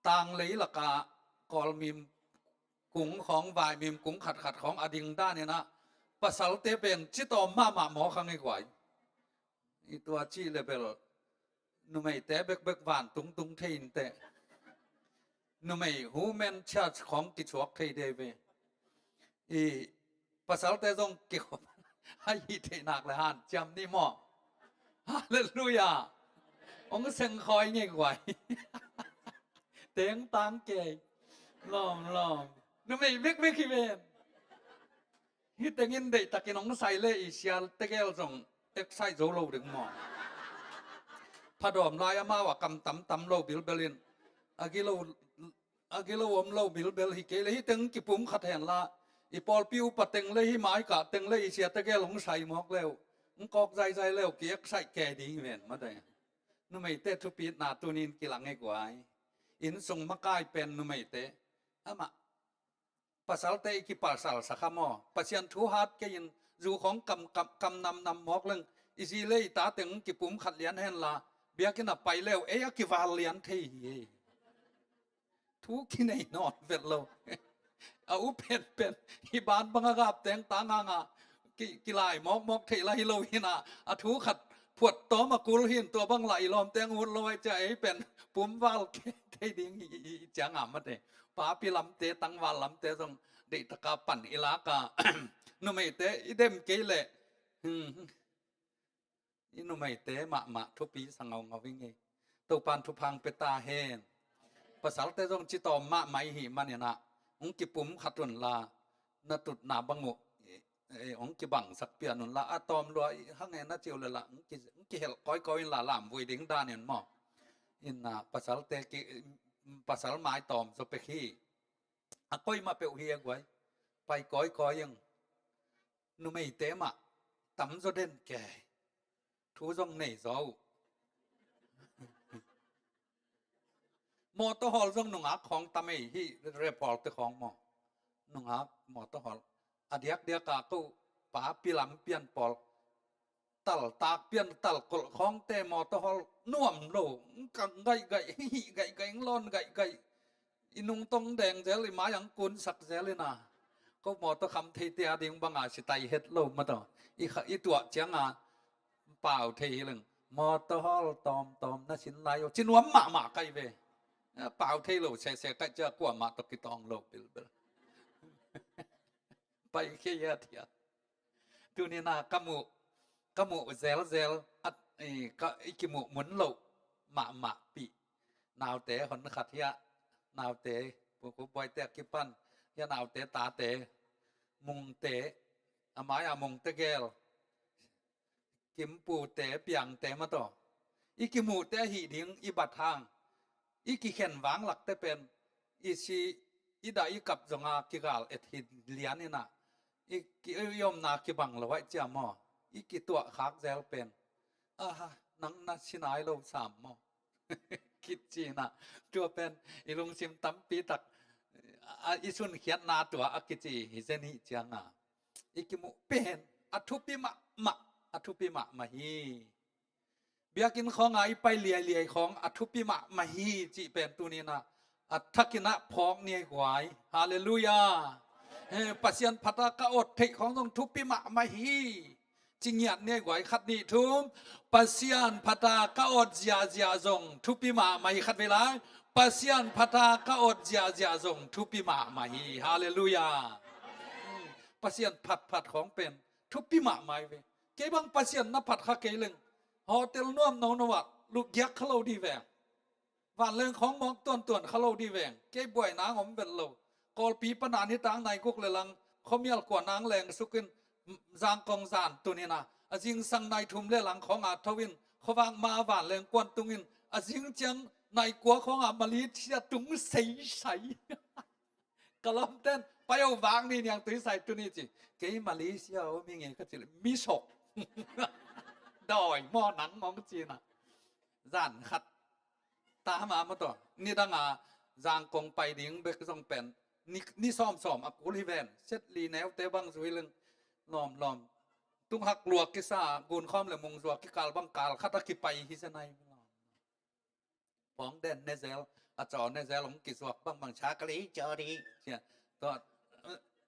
Tanglei laka kawlmim kung khawng, vaimim kung khatkhat khawng a ding daninah pasalte pen citawm mahmah mawk hang i guai. I tua cih le bel numeite bekbek van tungtung thei inteh. Numei humen church khawng kichuak thei dei ve. I pasalte zong kikhop a hih theih nak le hanciam ni maw? Halleluiah. Hong seng khawi ngei guai. Teng tang kei. Lawm lawm. Numei bekbek hi ven. Hih tengin deihtakin hong sai le i sia tegel zong excite zo lo ding maw? Phadawm lai amau a kam tamtam lo bilbel in, a gilo, a gilo om lo bilbel hi kei le, hih teng kipum khat henla, i pawlpi upa teng le, hih maikah teng le i sia tegel hong sai mawk leu, hong kawk zaizai leu ki excite kei ding hi ven mate. Numeite thupitna tunin kilang e guai. Inn sung makai pen numeite amah pasalte i kipalsalsak a maw? Pasian thu hat kei in, zu khawng kam, kam, kam namnam mawk leng, i zi le i ta teng kipum khat lian henla, biakinn a pai leu ei a kival lian thei hi. Pu kinei nawn vet lo. A u penpen hi ban bang a gap teng tang hanga ki, kilai mawkmawk theih la hi lo hina, a thu khat phuat tawm a kul hin tua bang la i lawm teng ut lo ai cia ei pen pumval ke thei ding hi, hi, hi cianga mate. Papi lamte tangval lamte zong deihtaka pan i laka numeite i dem kei leh, hmm, i numeite mahmah thupi sa ngaungau i ngei. Topan thuphang pe ta hen. Pasalte zong citawm mahmah i hih maninah hong kipum khat unla na tutna bang uh, eh, hong kibangsak pian unla a tawm lua i hang e na ciu le la hong ki, hong kihelh kawikawi inla lamvui ding danin maw? Inna pasalte ki, pasal mai tawm zaw pek hi. A koimah peuh hi a guai. Pai kawikawi ing. Numeite mah tamzaw den kei. Thu zong nei zaw uh. Mawtaw hawl zong nungak khawng tam ei hi. Rep hawlte khawng maw? Nungak mawtaw hawl a diakdiaka ko papi lam pian pawl taltak pian talkolh khawngte mawtaw hawl nuam lo. Kang gaihgaih hihih gaihgaih lawn gaihgaih. I nungtong deng zel i mai ang kunsak zel ina ko mawtaw kham theite a ding banga sitai het lo mataw. I kha i tuah cianga pau thei hi leng mawtaw hawl tawmtawm na sin lai aw ci nuam mahmah kai ve. Pau thei lo sese kai cia kuamah tawh kitawng lo bilbil. Pai kei a thiat. Tunina ka muh, ka muh zelzel a, i, ka, i kimuh mun loh mahmah pih. Naute hon khat hiah, naute, puku buaite a kipan hiah, naute tate, mungte, a mai-a mungte gel, kimpute, piangte mataw. I kimuhte ahih ding i bat hang i kikhen vanglakte pen i si i dah i kap zonga kigal et hi lian inah i, ki, i omna kibang lo aih cia maw? I kituah khak zel pen, aha, nang na sinai lo sam maw? Kici inah tua pen i lungsim tampi tak a, i sunkhiatna tua a kici hi zen hi cianga i kimuh pen a thupi mahmah, a thupi mahmah hi. Biakinn khawnga i pai liailiai khawng a thupi mahmah hi cih pen tunina a thakinah phawk ni ei guai. Halleluiah. He, Pasian phata ka awt theih khawng zong thupi mahmah hi ci ngiat ni ei guai. Khat nih thum. Pasian phata ka awt ziahziah zong thupi mahmah hi. Khat vei lai. Pasian phata ka awt ziahziah zong thupi mahmah hi. Halleluiah. Pasian phatphat khawng pen thupi mahmah hi ve. Kei bang Pasian na phat kha kei leng hotel nuam nono ah lukgiak kha lo di veng. Vanleng khawng mawk tuantuan kha lo di veng. Kei buai nang om vet lo. Kawlpi pana nitang nai guk le lang khuamial kua nang leng sukin Zangkong zan tunina a zingsang nai thum le lang khawnga thoin khuavak ma vanleng kuan tungin a zing ciang nai kua khawnga Malaysia tung seisai. Ka lawmten pai o vak ni niang tuisai tuni ci. Kei Malaysia o mi nge ka ci le mi sok. Dawi maw nang mong cina. Zan khat ta ma maw taw nidanga Zangkong pai ding bek zong pen ni, ni sawmsawm a kul hi ven. Set li neute bang zui leng lawmlawm tung hak luak kisa gunkhawm le mungzuak kikal bang kal khat a kipai hi zenai. Pawng den ne zel a caw ne zel hong kizuak bangbang cha ka lei caw dih cia. Tua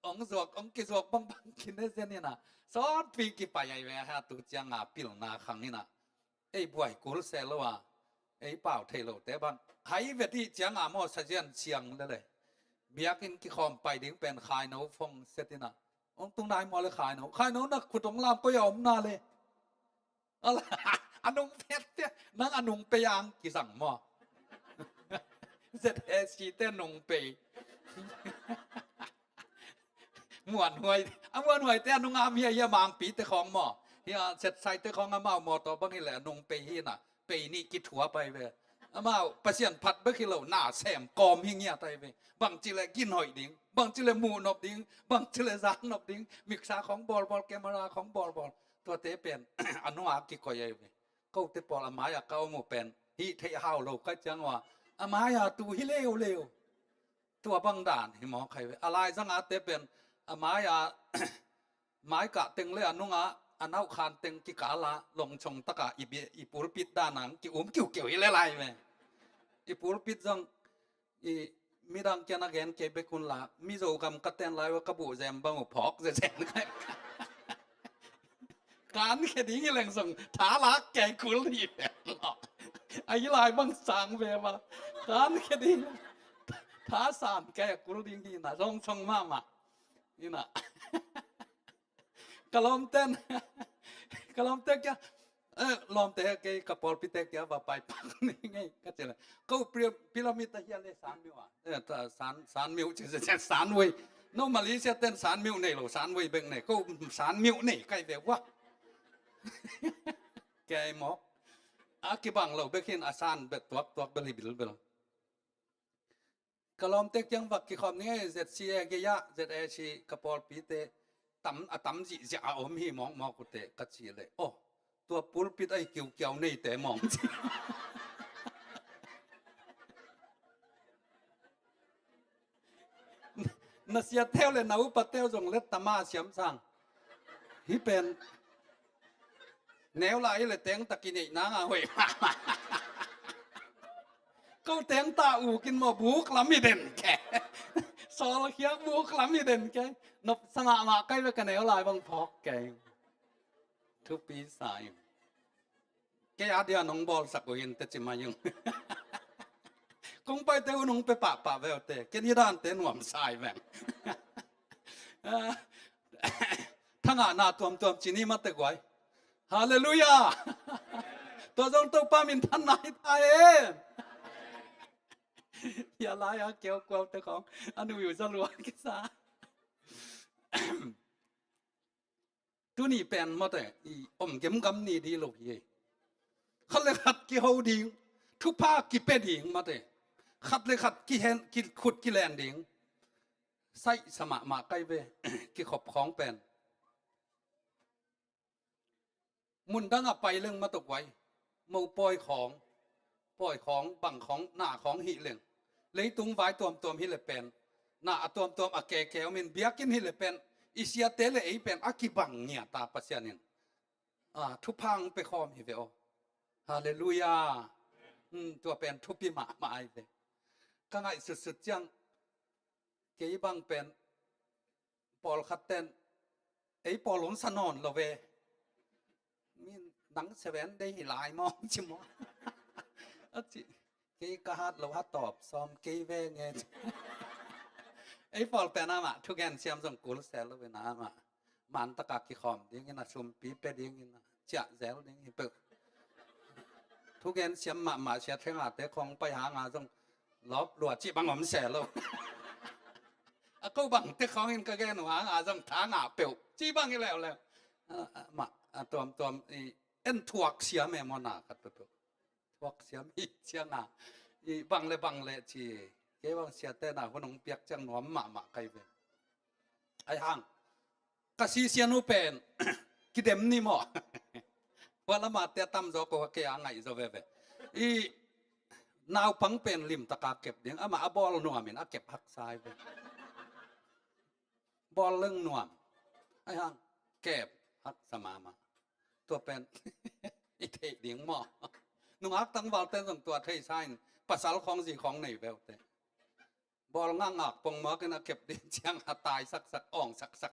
hong zuak hong kizuak bangbang kine zen ina sawtpi kipai ai ve ha tu cianga pilna khang ina. Ei buai kul se lo a ei pau thei lote bang hai vet ih cianga maw sazian siang lele. Biakinn kikhawm pai ding pen khaino phong set ina hong tung nai maw le khaino khaino na khut hong lam koi a om na le. A nung pet te nang a nung pei ang kizang maw? Z A C te nung pei. Muanhuai a muanhuai te a nung am hia hia mangpi te khawng maw? Hia setsai te khawng amau mawtaw bang hi le a nung pei hi na pei nih kithua pai ve. Amau Pasian phat bek hi lo na sem kawm hi ngiat ai ve. Bangci le ginhoih ding bangci le muh nop ding bangci le zak nop ding miksa khawng bawlbawl camera khawng bawlbawl. Tuate pen a nua kikoi ai ve. Kote pawl a mai-a ka om uh pen hih theih hau lo ka ciang uh a a mai-a tu hi leuleu. Tua bang dan hi mawk hai ve a laizang a te pen a mai-a maikah teng le a nungah a nauhkhan teng kikala longchong taka i pulpit danang ki um kiukiu hi le lai ve. I pulpit zong i midang kiang a gen kei bek un la, Mizo gam ka ten lai ua ka buh zem bang uh phawk zezen. Kan khe ding hi leng zong tha lak kei kul hi ve lo. A hi lai bang sang ve ma. Kan khe ding tha san kei a kul ding hi na zong song mahmah. Hi na. Ka lawmten, ka lawmte kia, eh, lawmte kei ka pawlpite kia va pai pak ni ngei ka ci le. Ko pyra-, pyramid a hia le san miu a. Eh, ta san, san miu ci, ci, ci, san wei. No Malaysia ten san miu nei lo, san wei bek nei. Ko san miu nei kai ve wa. Kei mawk. A kibang lo bek hin a san bek tuak, tuak bel hi bil bel. Ka lawmte kiang vak kikhawm ni ngei, Z C A gei ah, Z A C ka pawlpite tam, a tam zihziah a om hi mawkmawk ute ka ci le. Oh, tua pulpit ai kiukiau neite mawng ci. Na siateu le na upateu zong let tama siam sang. Hi pen. Neu lai le teng tak i neih nang a hoih. Ko teng ta ukin maw buk lam i den ke. Sawl khiak buk lam i den ke. Nop sa mahmah kai ve ka neu lai bang phawk ke. Thupi sa in. Kei a dia nong bawlsak uh in te ci mai ung. Kong paite uh nong pe pahpah ve uh te. Ken hi dante nuam sai veng. Thangahna tuamtuam ci ni mate guai. Halleluiah. Tua zong Topa minthanna hi ta hen. Hia lai a keukuau te khawng a nuiu za lua kisa. Tuni pen mate i om gemgam ni di lo hi. Khat le khat kiho ding, thupha kipia ding mate. Khat le khat kihen, kikhut kilen ding. Saih sa mahmah kai ve, kikhop khawng pen. Mundang a pai leng mate guai. Mopawi khawng, pawi khawng, bang khawng, na khawng hi leng. Leitung vai tuamtuam hi le pen. Na a tuamtuam a keke om in biakinn hi le pen. I siate le ei pen a kibang ngia ta Pasian in. A, thupha hong pe khawm hi ve aw. Halleluiah. Hmm, tua pen thupi mahmah ai ve. Ka ngaih sutsut ciang. Kei bang pen. Pawlkhat ten. Ei pawl hong sa nawn lo ve. Min nang seven day hi lai maw ci maw. A ci. Kei ka hat lo hat tawp sawm kei ve nge. Ei pawl pen amah thugen siam zong kul sel lo ve na amah. Man taka kikhawm dingin a sumpi pe dingin a ciah zel ding hi peuh. Thugen siam mahmah sia thengate khawng pai hanga zong lawp lua cih bang om se lo. A ko bangte khawngin ka gen uh hanga zong tha ngah peuh cih bang hi leuleu. A, a, mah, a tuamtuam i en thuak siam e maw na khat peuhpeuh. Thuak siam hi cianga i bang le bang le ci. Kei bang siate na hun hong piak ciang nuam mahmah kai ve. Ai hang. Ka sisian uh pen kidem ni maw? Hua lama te a tamzaw ko kei a ngaih zaw veve. I naupang pen limtaka kep ding, amah a bawl nuamin a kep haksa hi ve. Bawl leng nuam. Ai hang kep haksa mama. Tua pen i theih ding maw? Nungak tangval ten zong tua theihsa in pasal khawng zi khawng nei veu te. Bawl ngakngak pongmakin a kep ding ciang a tai saksak awng saksak.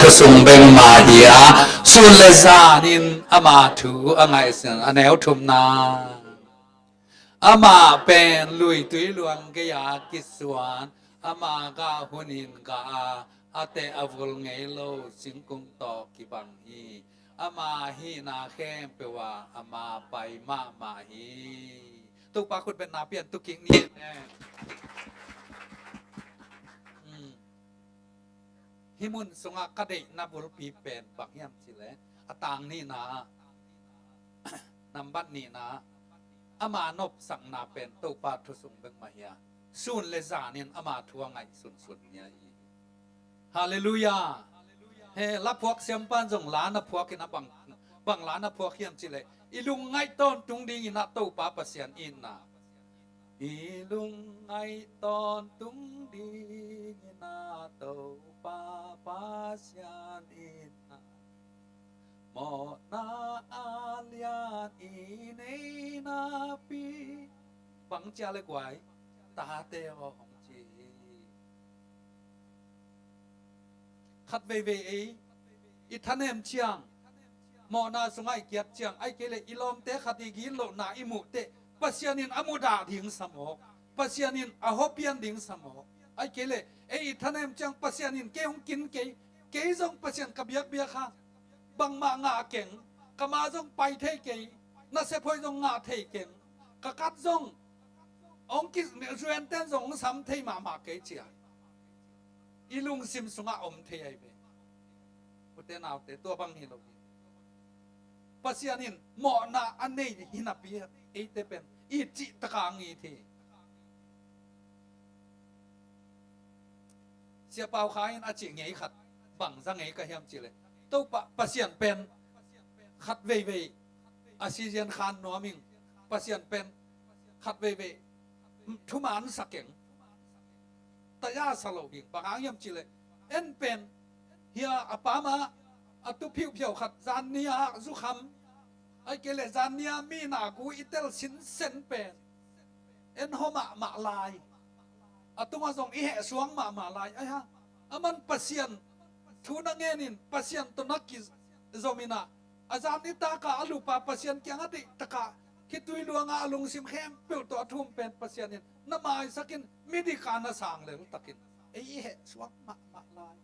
Thusung bengmah hi a, sun le zanin ama thu a ngaihsun. A neu thumna, amah pen luitui luang gei-a kisuan, ama gah hunin gah a, a teh a vul ngei lo singkung tawh kibang hi. Ama hihna khempeuh ah ama pai mahmah hi. Topa khutbetna pian tukik ni. Hih mun sungah ka deihna bulpi pen bang hiam cih leh, a tang nihna, nambat nihna, ama nopsakna pen Topa thusung bek mah hi a, sun le zanin ama thu a ngaihsun sun ni a hi. Halleluiah. He, laphuak siampan zong la na phuak in a bang, bang la na phuak hiam cih leh, i lungngaih tawntung dingin a Topa Pasian itna. I lungngaih tawntung dingin a Topa Pasian itna. Mawhna a lian i nei napi. Bang cia le guai, tate aw hong ci hi. Khat veivei ei i thanem ciang, mawhna sungah i kiat ciang, ahih kei leh i lawmte khat i gitlohna i muh teh, Pasian in a mudah ding sa mawk, Pasian in a hawpian ding sa mawk. Ahih kei leh ei i thanem ciang Pasian in kei hong kin kei, kei zong Pasian ka biakbiak hang bangmah ngah keng, ka ma zong pai thei kei, nasep hoih zong ngah thei keng, ka kat zong hong ki, zuenten zong hong sam thei mahmah kei cia i lungsim sungah om thei ahi ve. Ute naute, tua bang hi lo hi. Pasian in mawhna a nei hi napi eite pen i cih taka ngit hi. Sia Pau Kha in a cih ngei khat bang za ngei ka hiam cih leh, Topa Pasian pen khat veivei a sizian khan nuam ing, Pasian pen khat veivei thuman sa keng, taya sa lo ing. Bang hang hiam cih leh, en pen hia a pam ah a tu phiuhphiau khat zan ni-a zukham, ahih kei leh zan ni-a mi na gu i tel sinsen pen en haw mahmah lai. A tungah zong i hehsuak mahmah lai. Ahi hang, aman Pasian thu na ngenin, Pasian tawh na kizom in a, a zan nitak a a lupa Pasian kiangah deih taka khitui luanga a lungsim khempeuh tawh a thum pen Pasian in na maisak in, midik a na sang lel takin ei i hehsuak mahmah lai.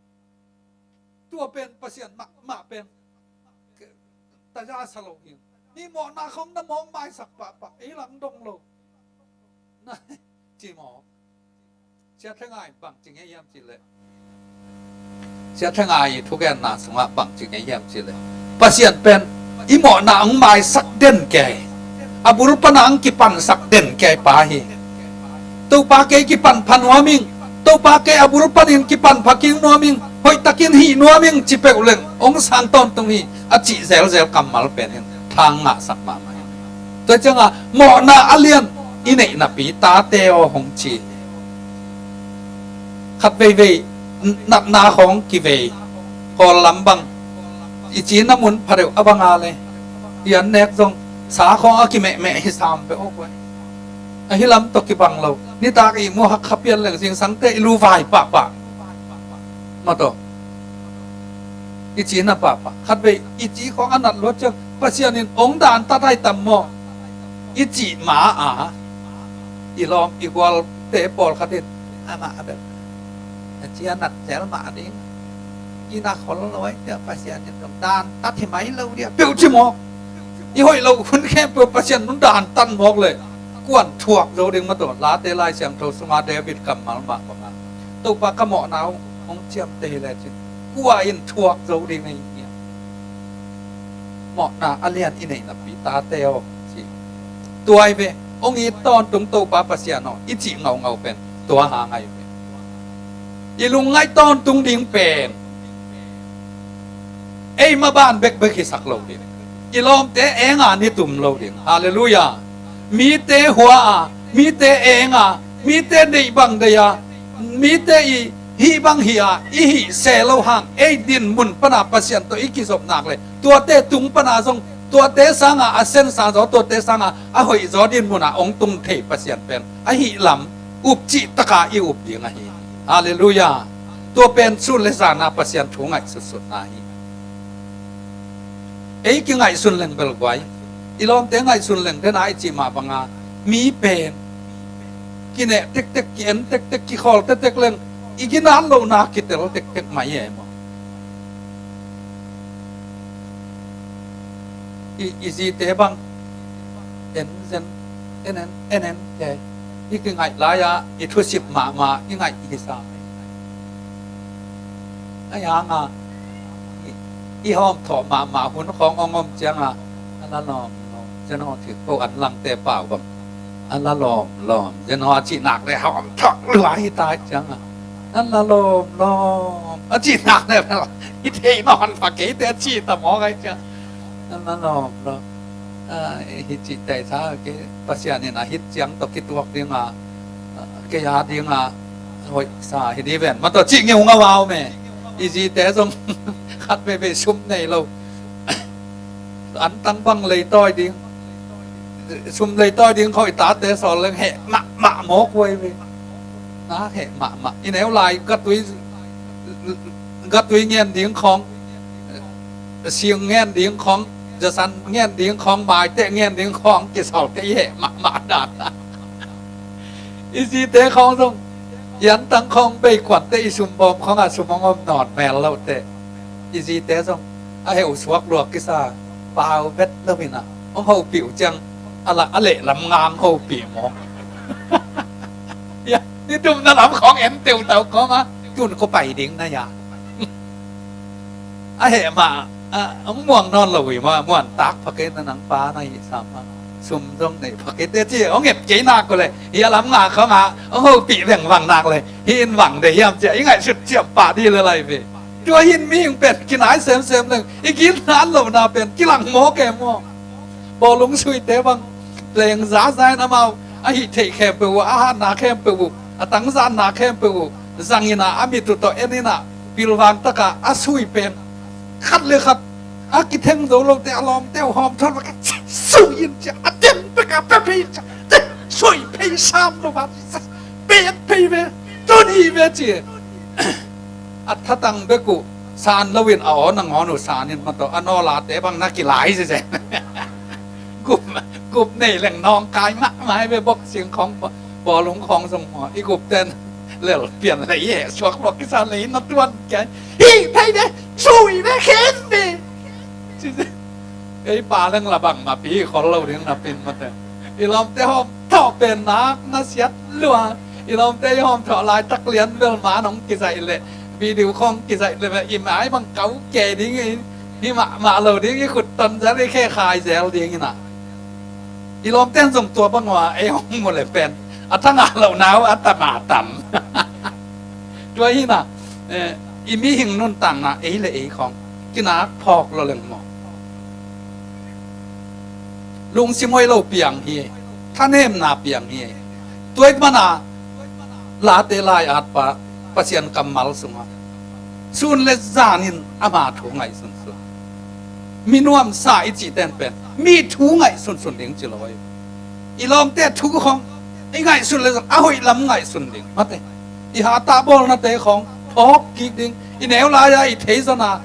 Tua pen Pasian mahmah pen taya sa lo hi. Mi mawhna khawng na mawk maisak pahpah, ei lang dong lo. Na ci mawk. Sia Thlengai bang ci ngei hiam cih leh, Sia Thlengai i thugenna sungah bang ci ngei hiam cih leh, Pasian pen i mawhna hong maisak den kei, a bul pana hong kipansak den kei pa hi. Topa kei kipan pha nuam ing, Topa kei a bul panin kipan pha kik nuam ing, hoihtakin hih nuam ing ci peuh leng hong sang tawntung hi, a cih zelzel kammal pen in thang ngahsak mahmah hi. Tua ciangah mawhna a lian i neih napi tate aw hong ci. Khat veivei natna khawng kivei, Kawl lam bang i cina mun pha deuh a bang a le, i an nek zong sa khawng a kimehmeh hi sam peuh aw guai. Ahi lam tawh kibang lo. Nitak i mu hak kha pian leng zingsangte i lu vai pahpah. Maw taw. I cina pahpah. Khatvei i ci khawng a nat luat ciang Pasian in hong dantat ai tam maw? I cih ma a i lawm i gualte pawlkhat in, amah a bel a cia nat zel mah ding, i na khol lo ai cia Pasian in hong dantat hi mai lo dia peuh ci maw? I hoih lo hun khempeuh Pasian hong dantat mawk le kuan thuak zo ding maw taw. Late Lai Siangtho sunga David kammal mah bangah, Topa ka mawhna hong ciamteh hi lecin kua in thuak zo ding na hi hiam? Mawhna a lian i neih napi tate aw ci. Tua hi ve, hong it tawntung Topa Pasian aw i cih ngaungau pen tua hang ahi ve. I lungngaih tawntung ding pen ei maban bekbek hisak lo ding. I lawmte enga ni tum lo ding. Halleluiah. Mite hua a, mite enga, mite deih bang deih a, mite i hih bang hih a i hih se lo hang, ei dinmun pana Pasian tawh i kizop nak le tuate tung pana zong, tuate sanga a sensa zaw, tuate sanga a hoih zaw dinmun a hong tung thei Pasian pen ahih lam up cih taka i up ding ahi. Halleluiah. Tua pen sun le zana Pasian thu ngaihsutsutna hi. Ei kingaihsun leng bel guai, i lawmte ngaihsun leng dena i cih mah banga mi pen kineh tektek, ki-en tektek, kikhawl tektek leng i ginat lohna kitel tektek mah hi e maw. I, i zite bang en zen, en en, en en te. I kingaih lai-a i thusip mahmah i ngaih i sa. A hianga i, i hawmthawh mahmah hun khawng hong om cianga a la lawm lawm zen haw thik ko an langte pau bang a la lawm lawm zen haw a cihnak le hawmthawh lua hi ta cianga a la lawm lawm a cihnak le i thei nawn pha keite a cih ta mawk ai ciang a la lawm lawm. Hi cih tei sa kei Pasian in a hit ciang tawh kituak dinga kei a dinga hoih sa hi di ven ma tawh cih ngeungau au me. I zite zong khat veivei sum nei lo. An tang bang leitawi ding, sum leitawi ding khawh i tate sawl leng heh mahmah mawk huai ve. Na heh mahmah i neu lai gatui, gatui ngen ding khawng, sing ngen ding khawng, zasan ngen ding khawng, maite ngen ding khawng kisawl te i heh mahmah dan. I zite khawng zong i an tang khawng bei kuante i sum bawm khawngah sum hong om nawn mel lote i zite zong a heuh suak luak kisa pau vet lo inah hong hopih uh ciang a leh lam ngang hopih maw? Ni tumna lam khawng en teutau kawma tun ko pai ding na ya. A heh mah a hong muang nawn lo uh hi maw, muan tak pha kei na nang pa na hi sam a sum zong nei pha kei te ci hong et kei nak ko le hi a lam nga khawngah hong hopih vengvang nak le hi in vang de hiam cia i ngaihsut ciam pah di le lai ve. Tua hin mihing pen kinai semsem leng i ginat lohna pen kilang mawk e maw? Bawlung suite bang leng zaza in amau a hih theih khempeuh uh, a hatna khempeuh uh, a tangzanna khempeuh uh zang inah a mit uh tawh en inah pilvang takah a sui pen khat le khat a kitheng zo lote a lawmte uh hawm thawn bak sui in cia a teng bek a pe phei cia sui phei sam lo bak pek phei ve tun hi ve ci. A thatang bek uh san loin a aw nangawn uh san in ma tawh a nawlate bang na kilai zeze. Gup, gup nei leng nawngkai mahmah hi ve boxing khawng bawlung khawng zong maw i gup ten lel pian lei he suak luak kisa lei na tuan kia hi phei ve sui ve khen ve. Ei pa leng la bang ma pi khol lo ding na pin ma te. I lawmte hawm thawh pen nak na siat lua. I lawmte i hawm thawh laitak lian bel ma nong kizaih leh video khawng kizaih leh i mai bang kau ke ding i hi mahmah lo ding i khut ton zel i khe khai zel ding inah. I lawmte zong tua bang ua ei hong mu le pen a thangah lohna uh a tam a tam. Tua hinah i mihing nuntakna ei le ei khawng kinak phawk lo leng maw? Lungsim hoih lo piang hi. Thanemna piang hi. Tua ih mana late lai-at pa Pasian kammal sungah sun le zanin ama thu ngaihsunsun. Mi nuamsa i cihten pen mi thu ngaihsunsun ding ci lo hi. I lawmte thu khawng i ngaihsun le zong a hoih lam ngaihsun ding mate. I hatah bawlnate khawng phawk kik ding. I neu lai-a i thei zona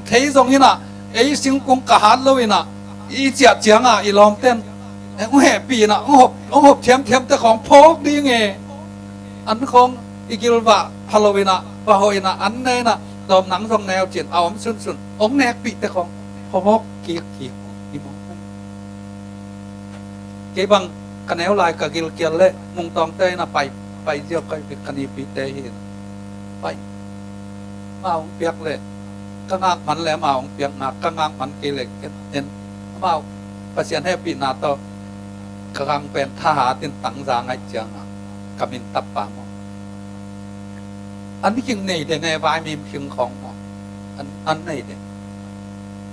thei zong inah ei singkung ka hat lo inah i ciah ciangah i lawmten hong hehpih inah hong hop, hong hop thiamthiamte khawng phawk ding e. An khawng i gilvah pha lo inah va hawh inah an ne inah dawm nang zong neu cin a om sunsun hong nekpihte khawng phawk kik kik i mawk. Kei bang ka neu lai ka gilkial le Mungtawngte in a pai, pai ziau kai bik ka nipite hi. Pai. Amau hong piak le ka ngak man le amau hong piakna ka ngak man kei le ken en. Amau Pasian hehpihna tawh ka gang pen thahat in tangza ngaih ciangah ka min tap pa maw? An king nei de ne vai mim king khawng maw? An, an nei de.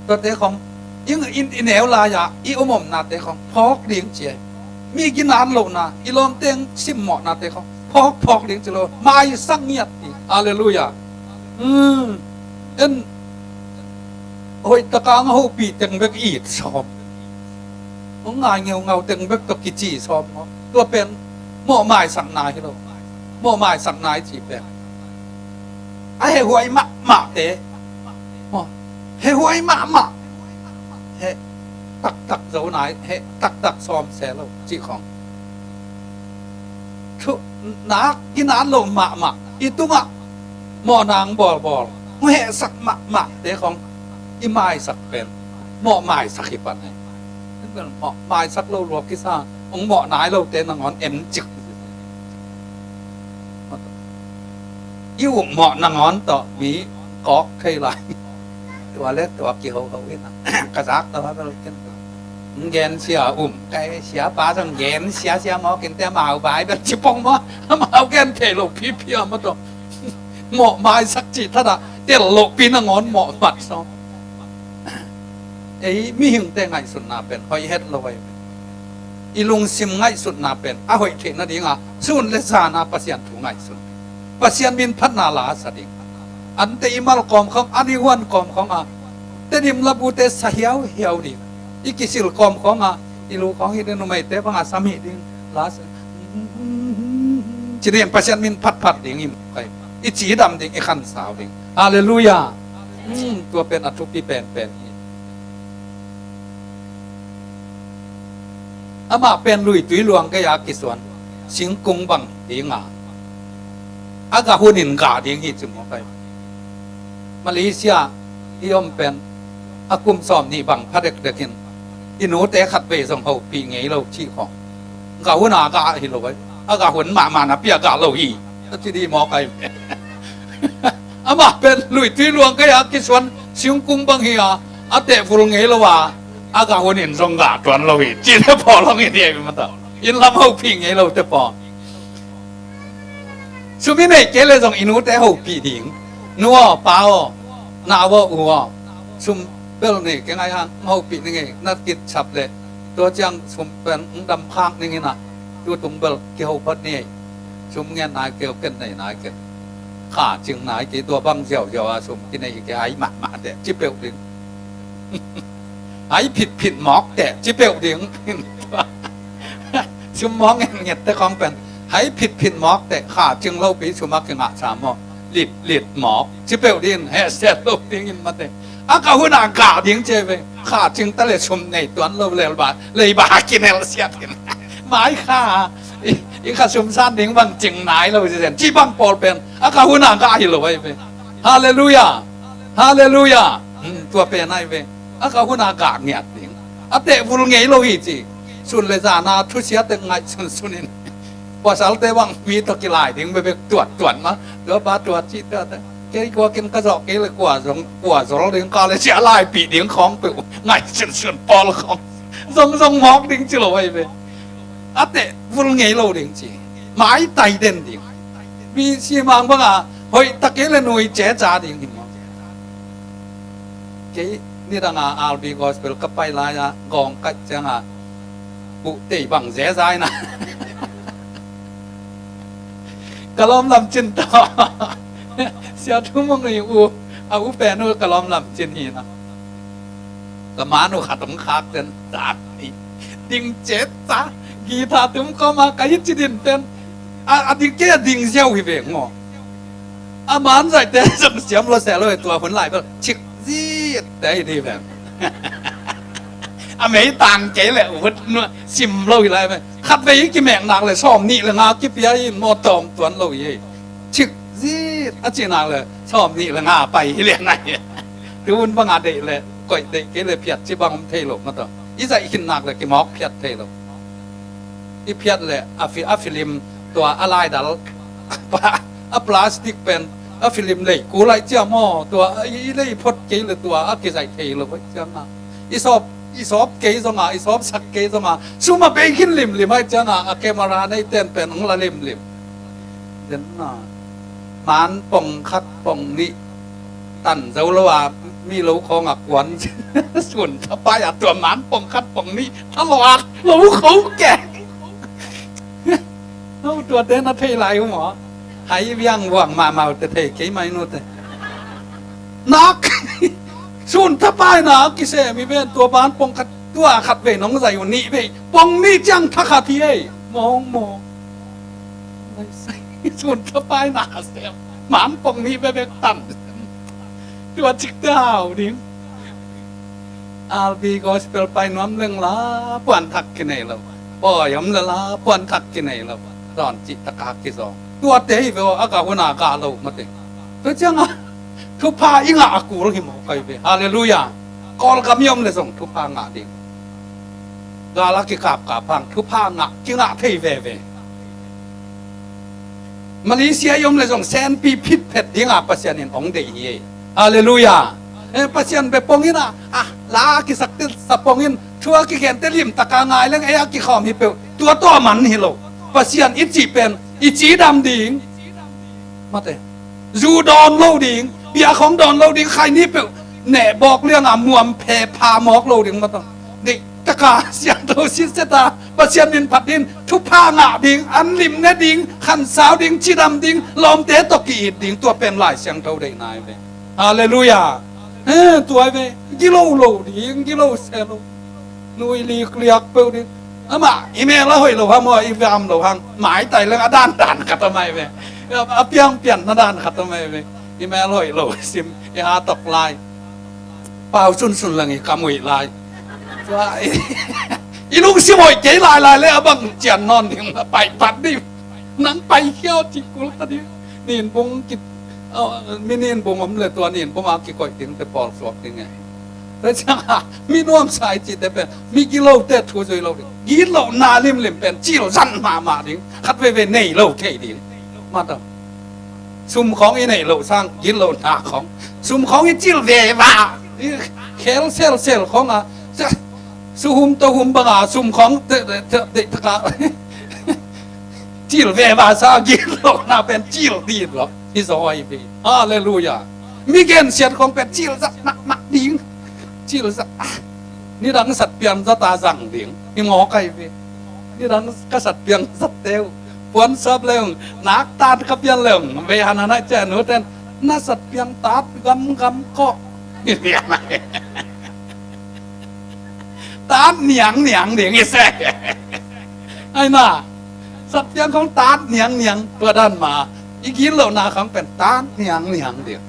Tuate khawng i, i, i neu lai-ah i om omnate khawng phawk ding ci a hi. Mi ginat lohna i lawmteng simmawhnate khawng phawk phawk ding ci lo. Maisak ngiat hi. Halleluiah. Um, en hoih taka ang hopih teng bek it sawm. Hong ngai ngeungau teng bek tawh kici sawm maw? Tua pen mawh maisakna hi lo. Mawh maisakna i cih pen a hehhuai mahmahte, maw, hehhuai mahmah, heh taktak zo nai, heh taktak sawm se lo cih khawng. Thu nak i nat lo mahmah, i tungah mawhna ang bawlbawl, hong hehsak mahmahte khawng i maisak pen mawh maisak hi pan e. Mawh maisak lo lua kisa, hong mawh nai lote nangawn en cik. I um mawh nangawn tawh mi kawk thei lai. Tua le tua kihoho in a, ka zak tawh ha bel ken. Gen sia um kai, siapa zong gen sia sia mawk in te, amau bai bel ci pong maw, amau gen thei lo pipi a maw tawh. Mawh maisak cih thadah tel lohpi nangawn mawh mat sawm. Ei mihingte ngaihsutna pen hoih het lo ei. I lungsim ngaihsutna pen a hoih theih nadinga sun le zana Pasian thu ngaihsun, Pasian min phatna la sa ding. Ante i mal kawm khawng, an i huan kawm khawng a, Tedim labute sa hiauhiau ding. I kisil kawm khawng a, i lu khawng hi ding, numeite banga sam hi ding. La sa ci ding, Pasian min phatphat ding i mawk ai. I cidam ding, i khansau ding. Halleluiah. Hmm, tua pen a thupi penpen hi. Amah pen luitui luang gei-a kisuan singkung bang dinga, a gah hunin gah ding hi ci mawk ai. Malaysia i om pen a kum sawm nih bang pha dekdek in, i nute khatvei zong hopih ngei lo cih khawng. Gah huna gah hi lo ai. A gah hun mahmah napi a gah lo hi, a ci dih mawk ai. Amah pen luitui luang gei-a kisuan singkung bang hi a, a tehvul ngei lo a, a gah hunin zong gah tuan lo hi. Cite pawl hong hi dih ai mata. Inn lam hopih ngei lote pawl. Sum i neih kei le zong i nute hopih ding. Nu aw, pa aw, nau aw, u aw, sum bel nei kei ngai hang, hopih ning ei, na kitsap leh tua ciang sum pen hong dam khak ning in ah, tu tung bel kiho phot ni ei. Sum ngen nai kei, ken nei nai kei. Kha cing nai kei, tua bang ziauziau a sum kinei kei, ai mahmah teh ci peuh ding. Hai phitphit mawk teh ci peuh ding. Sum mawk ngetnget te khawng pen hai phitphit mawk teh, kha cing lopi sum a kingah sa maw, litlit mawk ci peuh ding, hehsiat lo ding in mate. A gah hun a gah ding ci ve. Kha cing ta le sum nei tuan lo, leiba, leiba kinelsiat in. Mai kha i, i kha sum san ding bang cing nai lo ci zen, ci bang pawl pen a gah hun a gah hi lo ai ve. Halleluiah. Halleluiah. Hmm, tua pen ai ve. A gah hun a gah ngiat ding. A tehvul ngei lo hi ci. Sun le zana thusia teng ngaihsunsun in. Pasalte bang mi tawh kilai ding bekbek tuattuat ma. Tua pa tua ci tua te. Kei kua kin ka zawh kei le kua zong, kua zol ding ka le sia laipih ding khawng peuh ngaihsunsun pawl khawng. Zongzong mawk ding ci lo ai ve. A tehvul ngei lo ding ci. Maitai den ding. Mi simang banga hoih tak kei le nui ceca ding hi maw. Kei nidanga R B Gospel ka pai lai-a gawng kaih cianga buh tei bang zezai na. Ka lawm lam cin tawh. Sia Thu Mung i u, a u pen uh ka lawm lam cin hi na. Ka man uh khat hong khak ten zak ni. Ding ceca, guitar tum kawma ka hi ci din ten. A, a ding kei a ding ziau hi ve ngaw. A man zaihte zong siam lo seh lo hi, tua hun lai bel cik zit te hi dih ven. A meitang kei le ut nuah sim lo hi lai ven. Khatvei i kimek nak le sawm nih le nga kipia hi in maw, tawm tuan lo hi. Cik zit a cih nak le sawm nih le nga pai hi lian ai. Tun banga deih le koih deih kei le phiat ci bang om thei lo mataw. I zaih khin nak le kimawk phiat thei lo. I phiat le a fi-, a film tua a laidal a plastic pen a film lei ku lai cia maw, tua i lei phot kei le tua a kizaih thei lo ai cia nga. I sawp, i sawp kei zonga, i sawp sak kei zonga, sum a bei khin limlim ai cia nga, a camera nei ten pen hong la limlim. Zen na, man pong khat pong nih tan zo lo a, mi lo khawng a kuan sun thapai a, tua man pong khat pong nih a lo a, lo kho keng. No, tuate na thei lai uh maw? Hai viang vuang mahmah uh te thei kei mai nute. Nak sun thapai na kisem i ven, tua man pong khat, tua khat vei nong zai uh, nih vei pong nih ciang tha khat hi ei. Mawng mawng. Sun thapai na sem. Man pong mi bekbek tan. Tua cikte hau ding. R V gospel pai nuam leng la puanthak kinei lo. Pawi om le la puanthak kinei lo. Dawn cih taka kizawng. Tuate hi ve aw, a gah hun a gah lo mate. Tua ciangah thupha i ngah a kul hi mawk ahi ve. Halleluiah. Kawlgam i om le zong thupha ngah ding. Gal a kikapkap hang thupha ngah, kingah thei veve. Malaysia i om le zong senpi phitphet dinga Pasian in hong deih hi. Halleluiah. Eh, Pasian bia pongin a, ah, la a kisakte sa pongin, thu a kigente limtaka ngai leng ei a kikhawm hi peuh. Tua tawh man hi lo. Pasian i cih pen i cidam ding. Mate. Zu dawn lo ding, biak hong dawn lo ding, khaini peuh neh bawk lianga muam phe pha mawk lo ding mataw. Deih taka siangtho sitset a, Pasian min phat in thupha ngah ding, an lim ne ding, khansau ding, cidam ding, lawmte tawh ki-it ding, tua pen Lai Siangtho deihna hi ve. Halleluiah. Eh, tua hi ve, gilo lo ding, gilo se lo. Nui likliak peuh ding. Amah i mel a hoih lo hang maw, i vam lo hang. Maitai leng a dandan khat a mai ve. A piangpian na dan khat a mai ve. I mel hoih lo sim, i ha tok lai. Pau sunsun leng i kamuih lai. Tua i, i lungsim hoih kei lailai le a bang cian nawn ding, a pai pat ding. Nang pai khiau cih kul ta ding. Nin bung ki, mi nin bung om le tua nin bung a kikoih dingte pawl suak ding e. Tua ciangah mi nuamsa i cihte pen mi gilote thu zui lo ding. Gitlohna limlim pen cilzat mahmah ding. Khat veve nei lo thei ding. Mataw. Sum khawng i neih loh sang gitlohna khawng. Sum khawng i cil veva. I khel selsel khawng a. Suhum tohum banga sum khawng te, te, te, te, taka. Cil veva sa gitlohna pen cil dit lo. Hi zaw ahi ve. Halleluiah. Mi gensiat khawng pen cilzat mahmah ding. Cilzat. Ah. Nidang satpiang zata zang ding. Hi mawk ahi ve. Nidang ka satpiang zatte uh. Puan sap leung. Nak tat ka pian leung. Ve han han ai cia nu ten. Na satpiang tat gamgam kawk. Tat niangniang ding i se. Ai na. Satpiang khawng tat niangniang tua dan ma. I gitlohna khawng pen tat niangniang ding.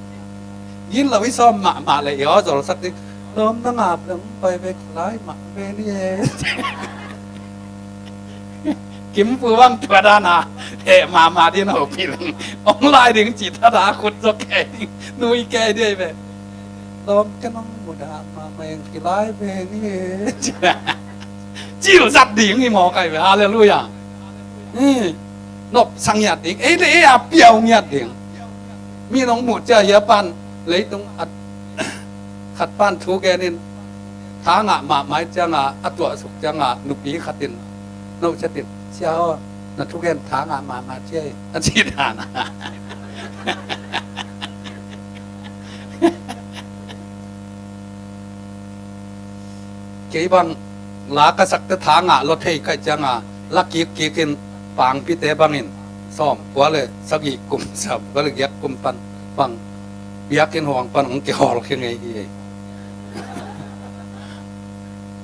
Gitloh i sawm mahmah le i aw zolsak ding. Lawm na ngap le hong pai ve kilai mah ve ni e. Kim pu bang tua dan a. Heh mahmah ding hopih leng. Hong lai ding cih tat a khut zaw kei ding. Nui kei ding ve. Lawm ken hong mudah mahmah eng kilai ve ni e. Cilzat ding hi mawk ahi ve. Halleluiah. Nopsak ngiat ding. Ei le ei a piau ngiat ding. Mi nong muh cia hia pan leitung a khat pan thu genin tha ngah mahmah cianga a tuahsuk cianga nupi khatin nohciatin sia aw na thugen tha ngah mahmah cia hi a ci dan a. Kei bang la ka sakte tha ngah lo thei kaih cianga la kikkikin pangpite bangin sawm kua le sagih kum sawm kua le giat kum pan bang biakinn huang pan hong kihawl khe ngei hi.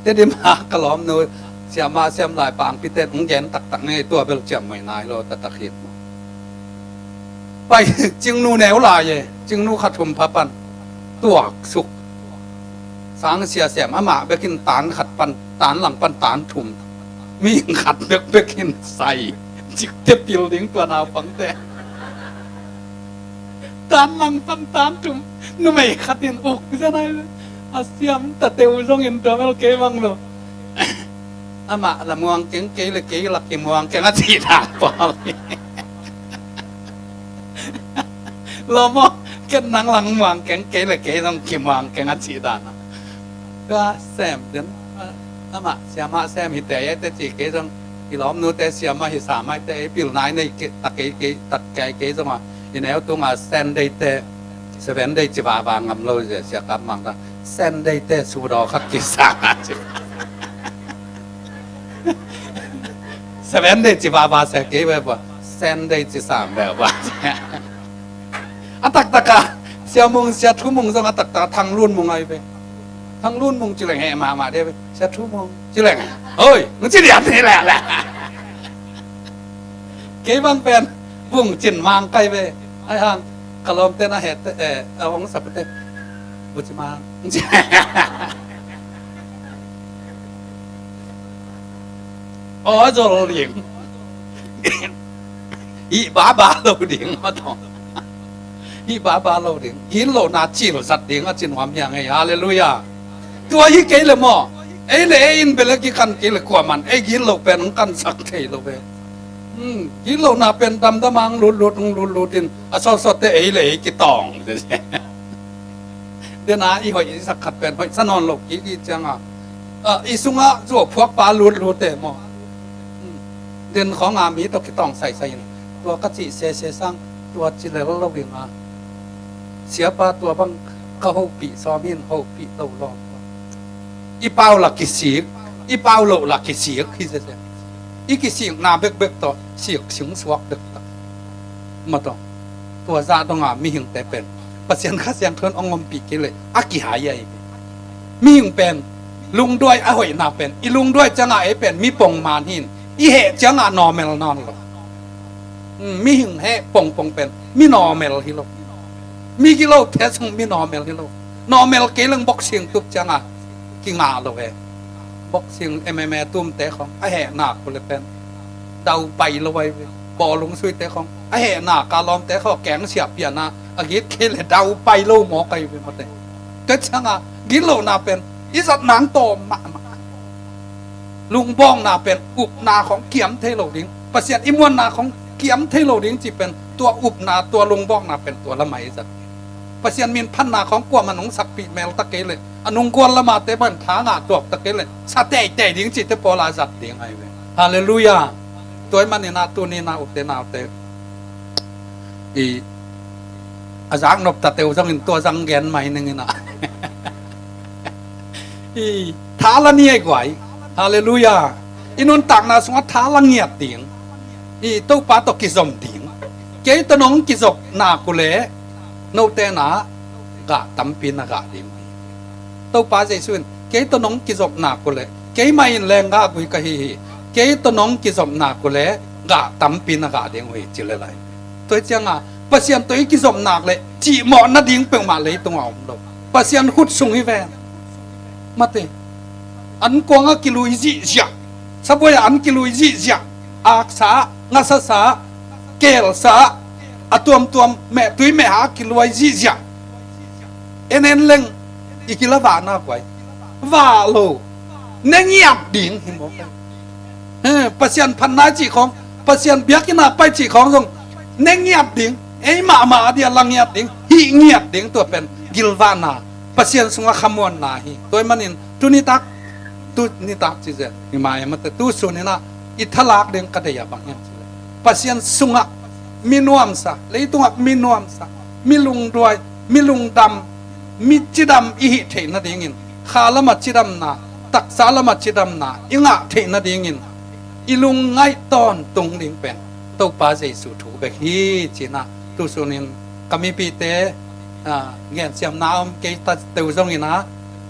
Tedim a ka lawmnu siamah siam lai pangpite hong gen taktak ngei tua bel ciammaih nai lo taktak hi. Pai cingnu neu lai e, cingnu kha thum pha pan tuak suk. Sang sia sem amah bekin tan khat pan tan lang pan tan thum. Mi khat bekbekin sai cikte pil ding tua naupangte. Tan lang pan tan thum numei khatin uk zenai a siam tate uh zongin tua mel kei bang lo. Amah la muang keng kei le kei la kimuang keng a cih dan pawl hi. Lawm aw, ken nang lang muang keng kei le kei zong kimuang keng a cih dan a. Ka sem den amah siamah sem hi te ei te cih kei zong i lawmnute siamah hi sa mai te ei pilna i nei tak kei kei tak kei kei zong a i neu tunga Sunday te Seven Day ci vava ngam lo zia sia kap mang ta. Sunday te sudaw khat kisang a ci. Seven Day ci vava se kei ve bua. Sunday ci sam ve bua. A taktaka Sia Mung, Sia Thu Mung zong a taktaka Thang Lun Mung ai ve. Thang Lun Mung ci leng he mahmah de ve. Sia Thu Mung ci leng. Oi, mung ci lian ni le le. Kei bang pen vung cin mang kai ve. Ai hang Ka lawmte na hete, eh, a hong sapte. Bucima. Aw, zol ding. Hih baba lo ding, ma tawh. Hih baba lo ding. Gitlohna cil zat ding a ci nuam hiang ei. Halleluiah. Tua hi kei le maw. Ei le ei in bele kikan kei le kuaman. Ei gitloh pen hong kansak thei lo ve. Hmm, gitlohna pen damdam hang lutlut, hong lutlut in. A sawtsawtte ei le ei kitawng. Dena i hoih i sak khat pen hoih sa nawn lo kik i cianga, ah, i sunga zuau phuakpa lutlut e maw. Hmm. Den khawnga mi tawh kitawng saisai in. Tua ka cih sese sang, tua ci lel lo inga. Siapa tua bang ka hopih sawm in hopih lo lawm. I pau la kisik, i pau loh la kisik hi sese. I kisikna bekbek tawh sik singsuak bektak. Ma tawh. Tua zah donga mihingte pen Pasian Kha Siangtho in hong ompih kei le a kihai ahi. Mihing pen lungduai a hoihna pen, i lungduai cianga ei pen mi pongman hin, i heh cianga normal nawn lo. Hmm, mihing heh pongpong pen mi normal hi lo. Mi gilo thesung mi normal hi lo. Normal kei leng boxing tup cianga kingah lo e. Boxing M M A tumte khong a hehna kule pen dau pai lo ai ve. Bawlung suite khong a hehna ka lawmte khong keng siah piana a git kei le dau pai lo mawk ai ve mate. Tua cianga gitlohna pen i zat nang tawm mahmah. Lungbawngna pen upna khong kiam thei lo ding. Pasian i muanna khong kiam thei lo ding ci pen tua upna tua lungbawngna pen tua lamah i zat. Pasian min phanna khong kuaman hong sakpih mel ta kei le a nunggual lamate ban tha ngah tuak ta kei le sa teitei ding cite pawla zat ding ai ve. Halleluiah. Tua i maninah tuninah ute naute i a zak nop ta teu zongin tua zang gen mai ninginah i tha la ni ai guai. Halleluiah. I nuntakna sungah tha la ngiat ding. I Topa tawh kizom ding. Kei tawh nong kizopna kule note na gah tampi na gah ding. Topa Jesu in kei tawh nong kizopna kule keimah in lenggah gui ka hi hi. Kei tawh nong kizopna kule gah tampi na gah ding uh hi ci le lai. Tua cianga Pasian tawh i kizopnak le cihmawh nading peuhmah leitungah om lo. Pasian khut sung hi ven. Mate. An kuanga kilui zihziah. Sabuaia an kilui zihziah. Aksa, ngasasa, kelsa, a tuamtuam mehtui meha a kiluai zihziah. En en leng i kila vahna kuai. Vah lo. Ne ngiat ding hi mawk. He, Pasian phatna cih khawng, Pasian biakina pai cih khawng zong ne ngiat ding, ei mahmah a dia la ngiat ding, hih ngiat ding tua pen gilvahna, Pasian sungah khamuanna hi. Tua i manin tunitak, tunitak cih zia hi mah e mate, tu suninah i thalak ding ka deih a bang hiam cih leh Pasian sungah mi nuamsa, leitungah mi nuamsa, mi lungduai, mi lungdam, mi cidam i hih theih nadingin, kha lama cidamna, taksa lama cidamna i ngah theih nadingin i lungngaih tawntung ding pen Topa Jesu thu bek hi cinah tu sunin ka mipite, ah, gensiamna a om kei ta teu zonginah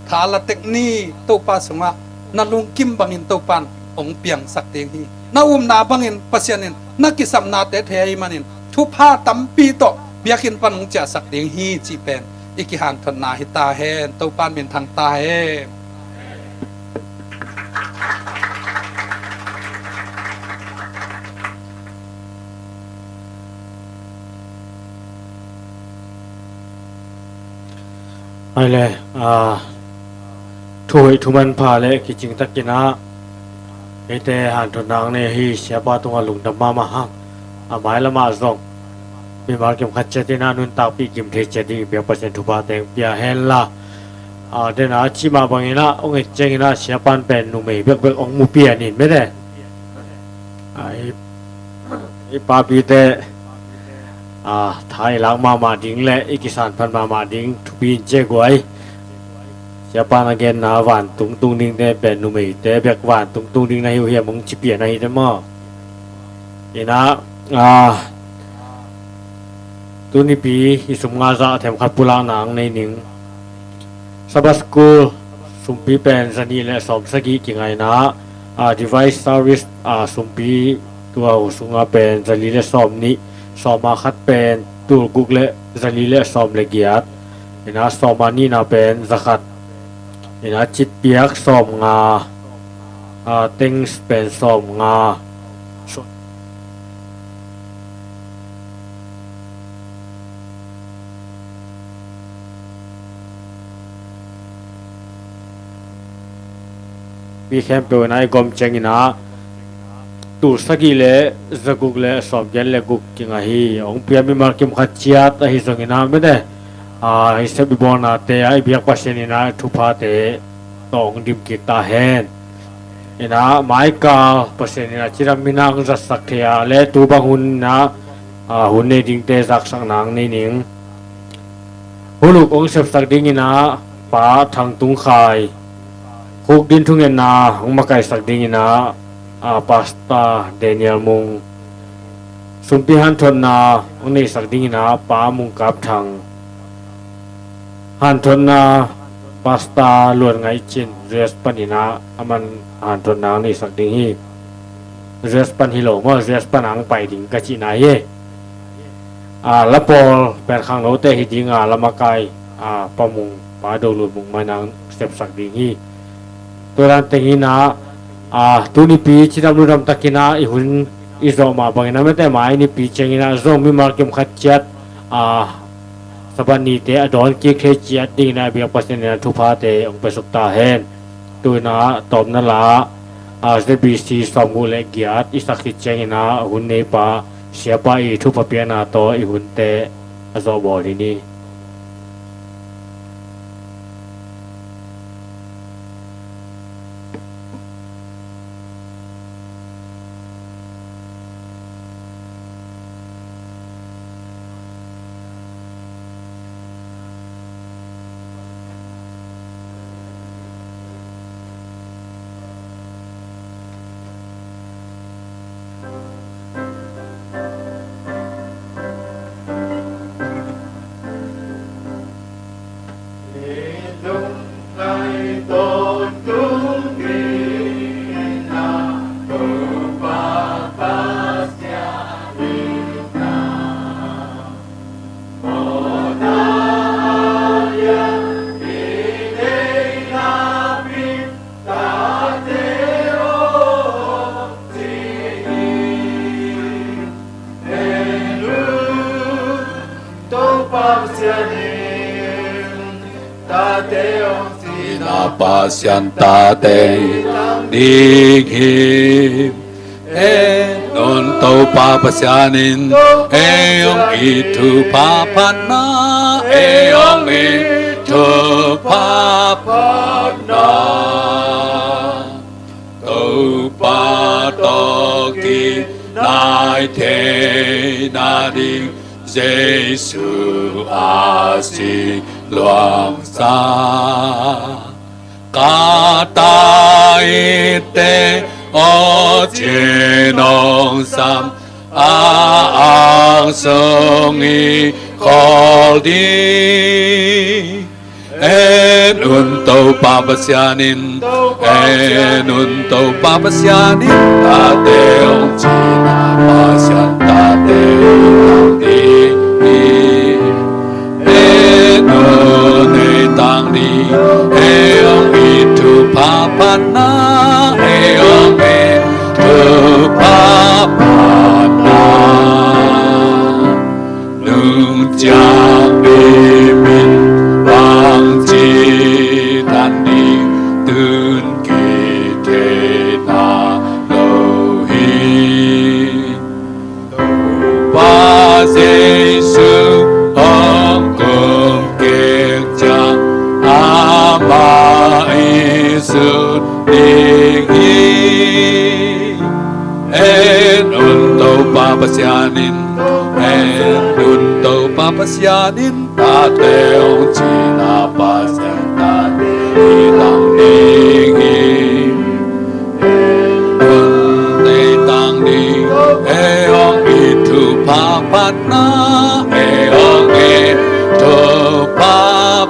tha la tek ni. Topa sungah na lungkim bangin Topan hong piangsak ding hi. Na upna bangin Pasian in na kisapnate thei ahih manin thupha tampi tawh biakinn pan hong ciahsak ding hi cih pen i kihanthotna hi ta hen. Topan minthang ta hen. Ai le, ah, thu hoih thu manpha le kicing takinah eite hanthotna ang nei hi. Siapa tungah lungdam mahmah hang. A mailamah zong mimal kim khat ciatinah nuntakpih kim thei ciat ding i piak Pasian thupha teng pia henla. Ah, dena cih mah banginah hong et cianginah siapan pen numei bekbek hong mu pianin mete. Ah, i, i papite, ah, tha i lak mahmah ding le i kisanphat mahmah ding thupi in cia guai. Siapa na genna vantung tung dingte pen numeite bek vantung tung ding na hi uh hiam hong ci pian ahi te maw? Inah, ah, tunipi i sum nga zah themkhat pulakna ang nei ning. Sabbath School sumpi pen zanih le sawm sagih kingaina, ah, device service, ah, sumpi tua uh sunga pen zali le sawm nih, sawma khat pen tul guk le zali le sawm le giat. Ina sawm a nihna pen zakhat. Ina citpiak sawm nga, a, thanks pen sawm nga. Mi khempeuh ina i gom ciangina tul sagih le zaguk le sawmgiat le guk kinga hi. Hong pia mimal kim khat ciat ahi zongina mete, a, i sep i bawlnate a i biak Pasian ina thuphate tawh hong dim kik ta hen. Ina maikal Pasian ina cidam mina hong zatsak thei a le tu bang hun ina, a, hun nei dingte zaksak nang nei ning. Hun uk hong sepsak dingina Pa Thang Tung Khai, khuk din thungetna hong makaisak dingina, a, Pastor Daniel Mung, sumpi hanthotna hong neisak dingina Pa Mung Kap Thang, hanthotna Pastor Luan Ngai Cin, U S panina aman hanthotna hong neisak ding hi. U S pan hi lo maw, U S pan ang pai ding ka cihna hi. A, lapawl pen khangnote hi dinga lamakai, a, Pa Mung, Pa Do Lut Mung mai nang sepsak ding hi. Tua dan tengina, a, tu nipi cidam ludam takina i hun i zawh mah bangina mete mai nipi ciangina zong mimal kim khat ciat, a, Sabbath nite a dawn kik thei ciat dingina biak Pasian ina thuphate hong pia suk ta hen. Tuina tawpna la, a, Z B C sawmguk le giat i sak khit ciangina hun neipa siapa i thupha piakna tawh i hunte a zawh bawl hi ni. Topa Pasian in tate hong cina Pasian tate ding hi. En un, Topa Pasian in ei hong it thupha phatna, ei hong it thupha phatna. Topa tawh kinai theihna ding Jesu a si luangsa. Ka ta itte aw cin hong sam a, ang sung i khawl ding. En un, Topa Pasian in, en un, Topa Pasian in tate hong cina Pasian tate hong ding hi. En un, ei tang ding, ei hong it thupha phatna, ei hong it thupha phatna. Nung ciang i min bangci tan ding tun kithei na lo hi. Topa Jesu hong kum kik ciang amah i sut ding hi. En un, Topa Pasian in, en un, Topa Pasian in tate hong cina Pasian tate i tang ding hi. En un, ei tang ding, ei hong it thupha phatna, ei hong it thupha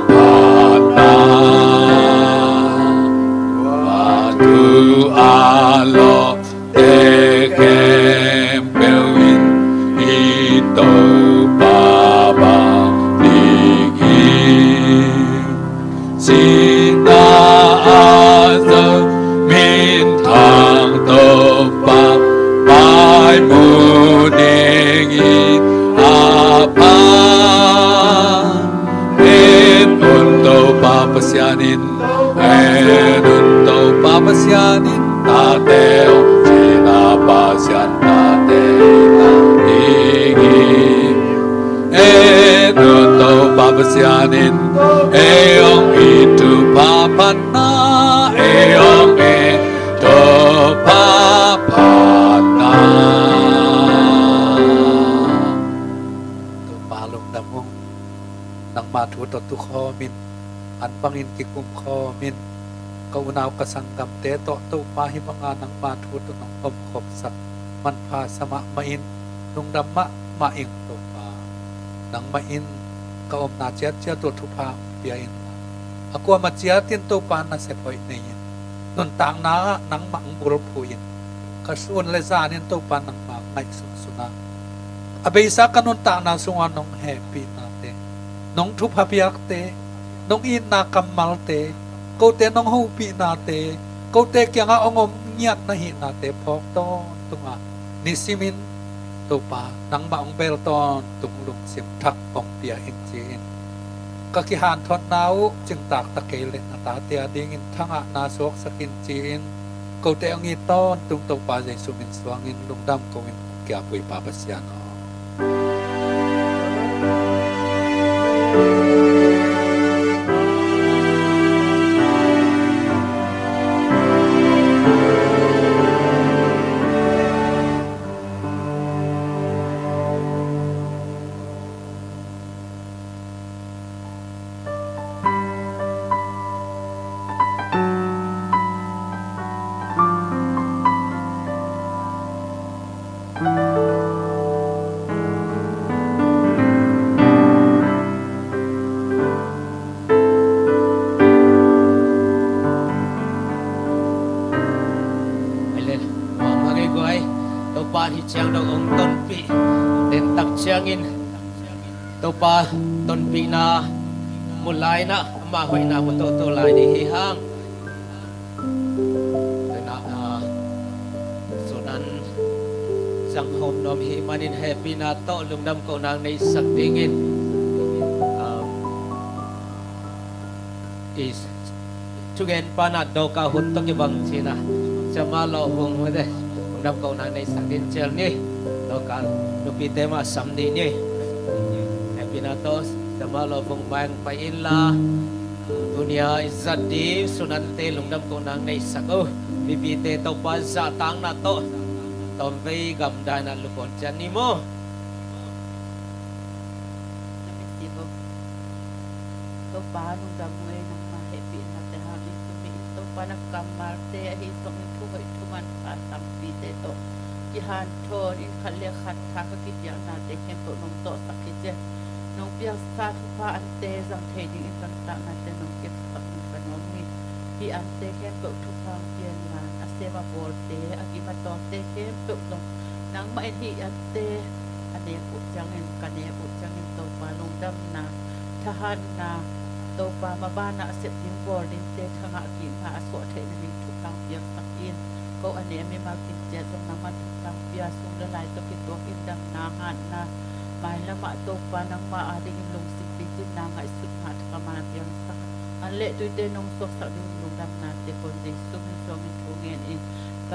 phatna. Tua thu a lawh te khempeuh in i Topa Pasian in ei hong it thupha phatna, ei hong it thupha phatna. Topa lungdam ung, nangma thu tawh tukhawmin, an bangin kikumkhawmin, ka unau ka sanggamte tawh Topa hih banga nangma thu tawh nong omkhopsak manpha sa mahmah in, lungdam mahmah ing Topa. Nangmah in ka omna ciatciat uh thupha pia in la, a kuamah ciatin Topa nasep hoih nei in, nuntakna ah nangmah hong bulphuh in, ka sun le zanin Topa nangmah ngaihsun sunah, a beisa ka nuntakna sungah nong hehpihnate, nong thupha piakte, nong itna kammalte, kote nong hopihna te, kote kiangah hong om ngiat na hihnate phawk tawntung a, nisimin Topa nangmah hong bel tawntung lungsim thak hong pia in ci-in, ka kihanthawnna uh cingtak ta kei leh na tate a dingin thangahna suaksak in ci-in, kote hong it tawntung Topa Jesu min suangin lungdam ko-in, kiapui Pa Pasian aw. Amen. Mangmang ei guai. Topa hih ciang dong hong tonpih dentak ciangin, Topa tonpihna mu lai-in ah ama hoihna mu toto lai ding hi hang. Tuna, ah, sunan zang hawm nuam hi manin hehpihna tawh lungdam kohna neihsak dingin, ah, i thugen pana Dorka hun tawh kibang cina, Siamah Lawh Vung mite lungdam kohna neihsak ding cial ni. Dorka nupite mah sam dih ni. Hehpihna tawh Siamah Lawh Vung mah hong pai inla, tuni-a i zat ding sunante lungdam kohna neihsak o. Mipite Topa zahtakna tawh tawmvei gamdai-in ah lungdawn ciat ni maw. Na mit sim o. Topa lungdam ung ei, nangma hehpihnate hangin tuni-in Topa na kammalte ahi zongin thu hoih thu manpha tampite tawh kihanthawn in khat le khat tha ka kipiaknate khempeuh nong tawhsak hi cian. Nong piaksa thupha ante zang thei dingin ka nuntaknate nong kepsak ding ka nuam hi. Hih ante khempeuh thupha hong pia inla, a sem a bawlte, a gim a tawlte khempeuh zong nangmah in hih ante a nek uh ciangin, ka nek uh ciangin Topa lungdamna, thahatna, Topa mabanah a sep ding bawl dingte thangah kihna a suah theih nading thupha hong piaksak in. Ko a nek mimal kim ciat zong nangman thupha hong pia, sum le lai tawh kituak in damna, hatna, mailamah Topa nangma adingin lungsim pitinna, ngaihsutna thak a man a piangsak, an le tuite nong suaksak ding lungdamnate kong Jesu min suangin thu ngen in.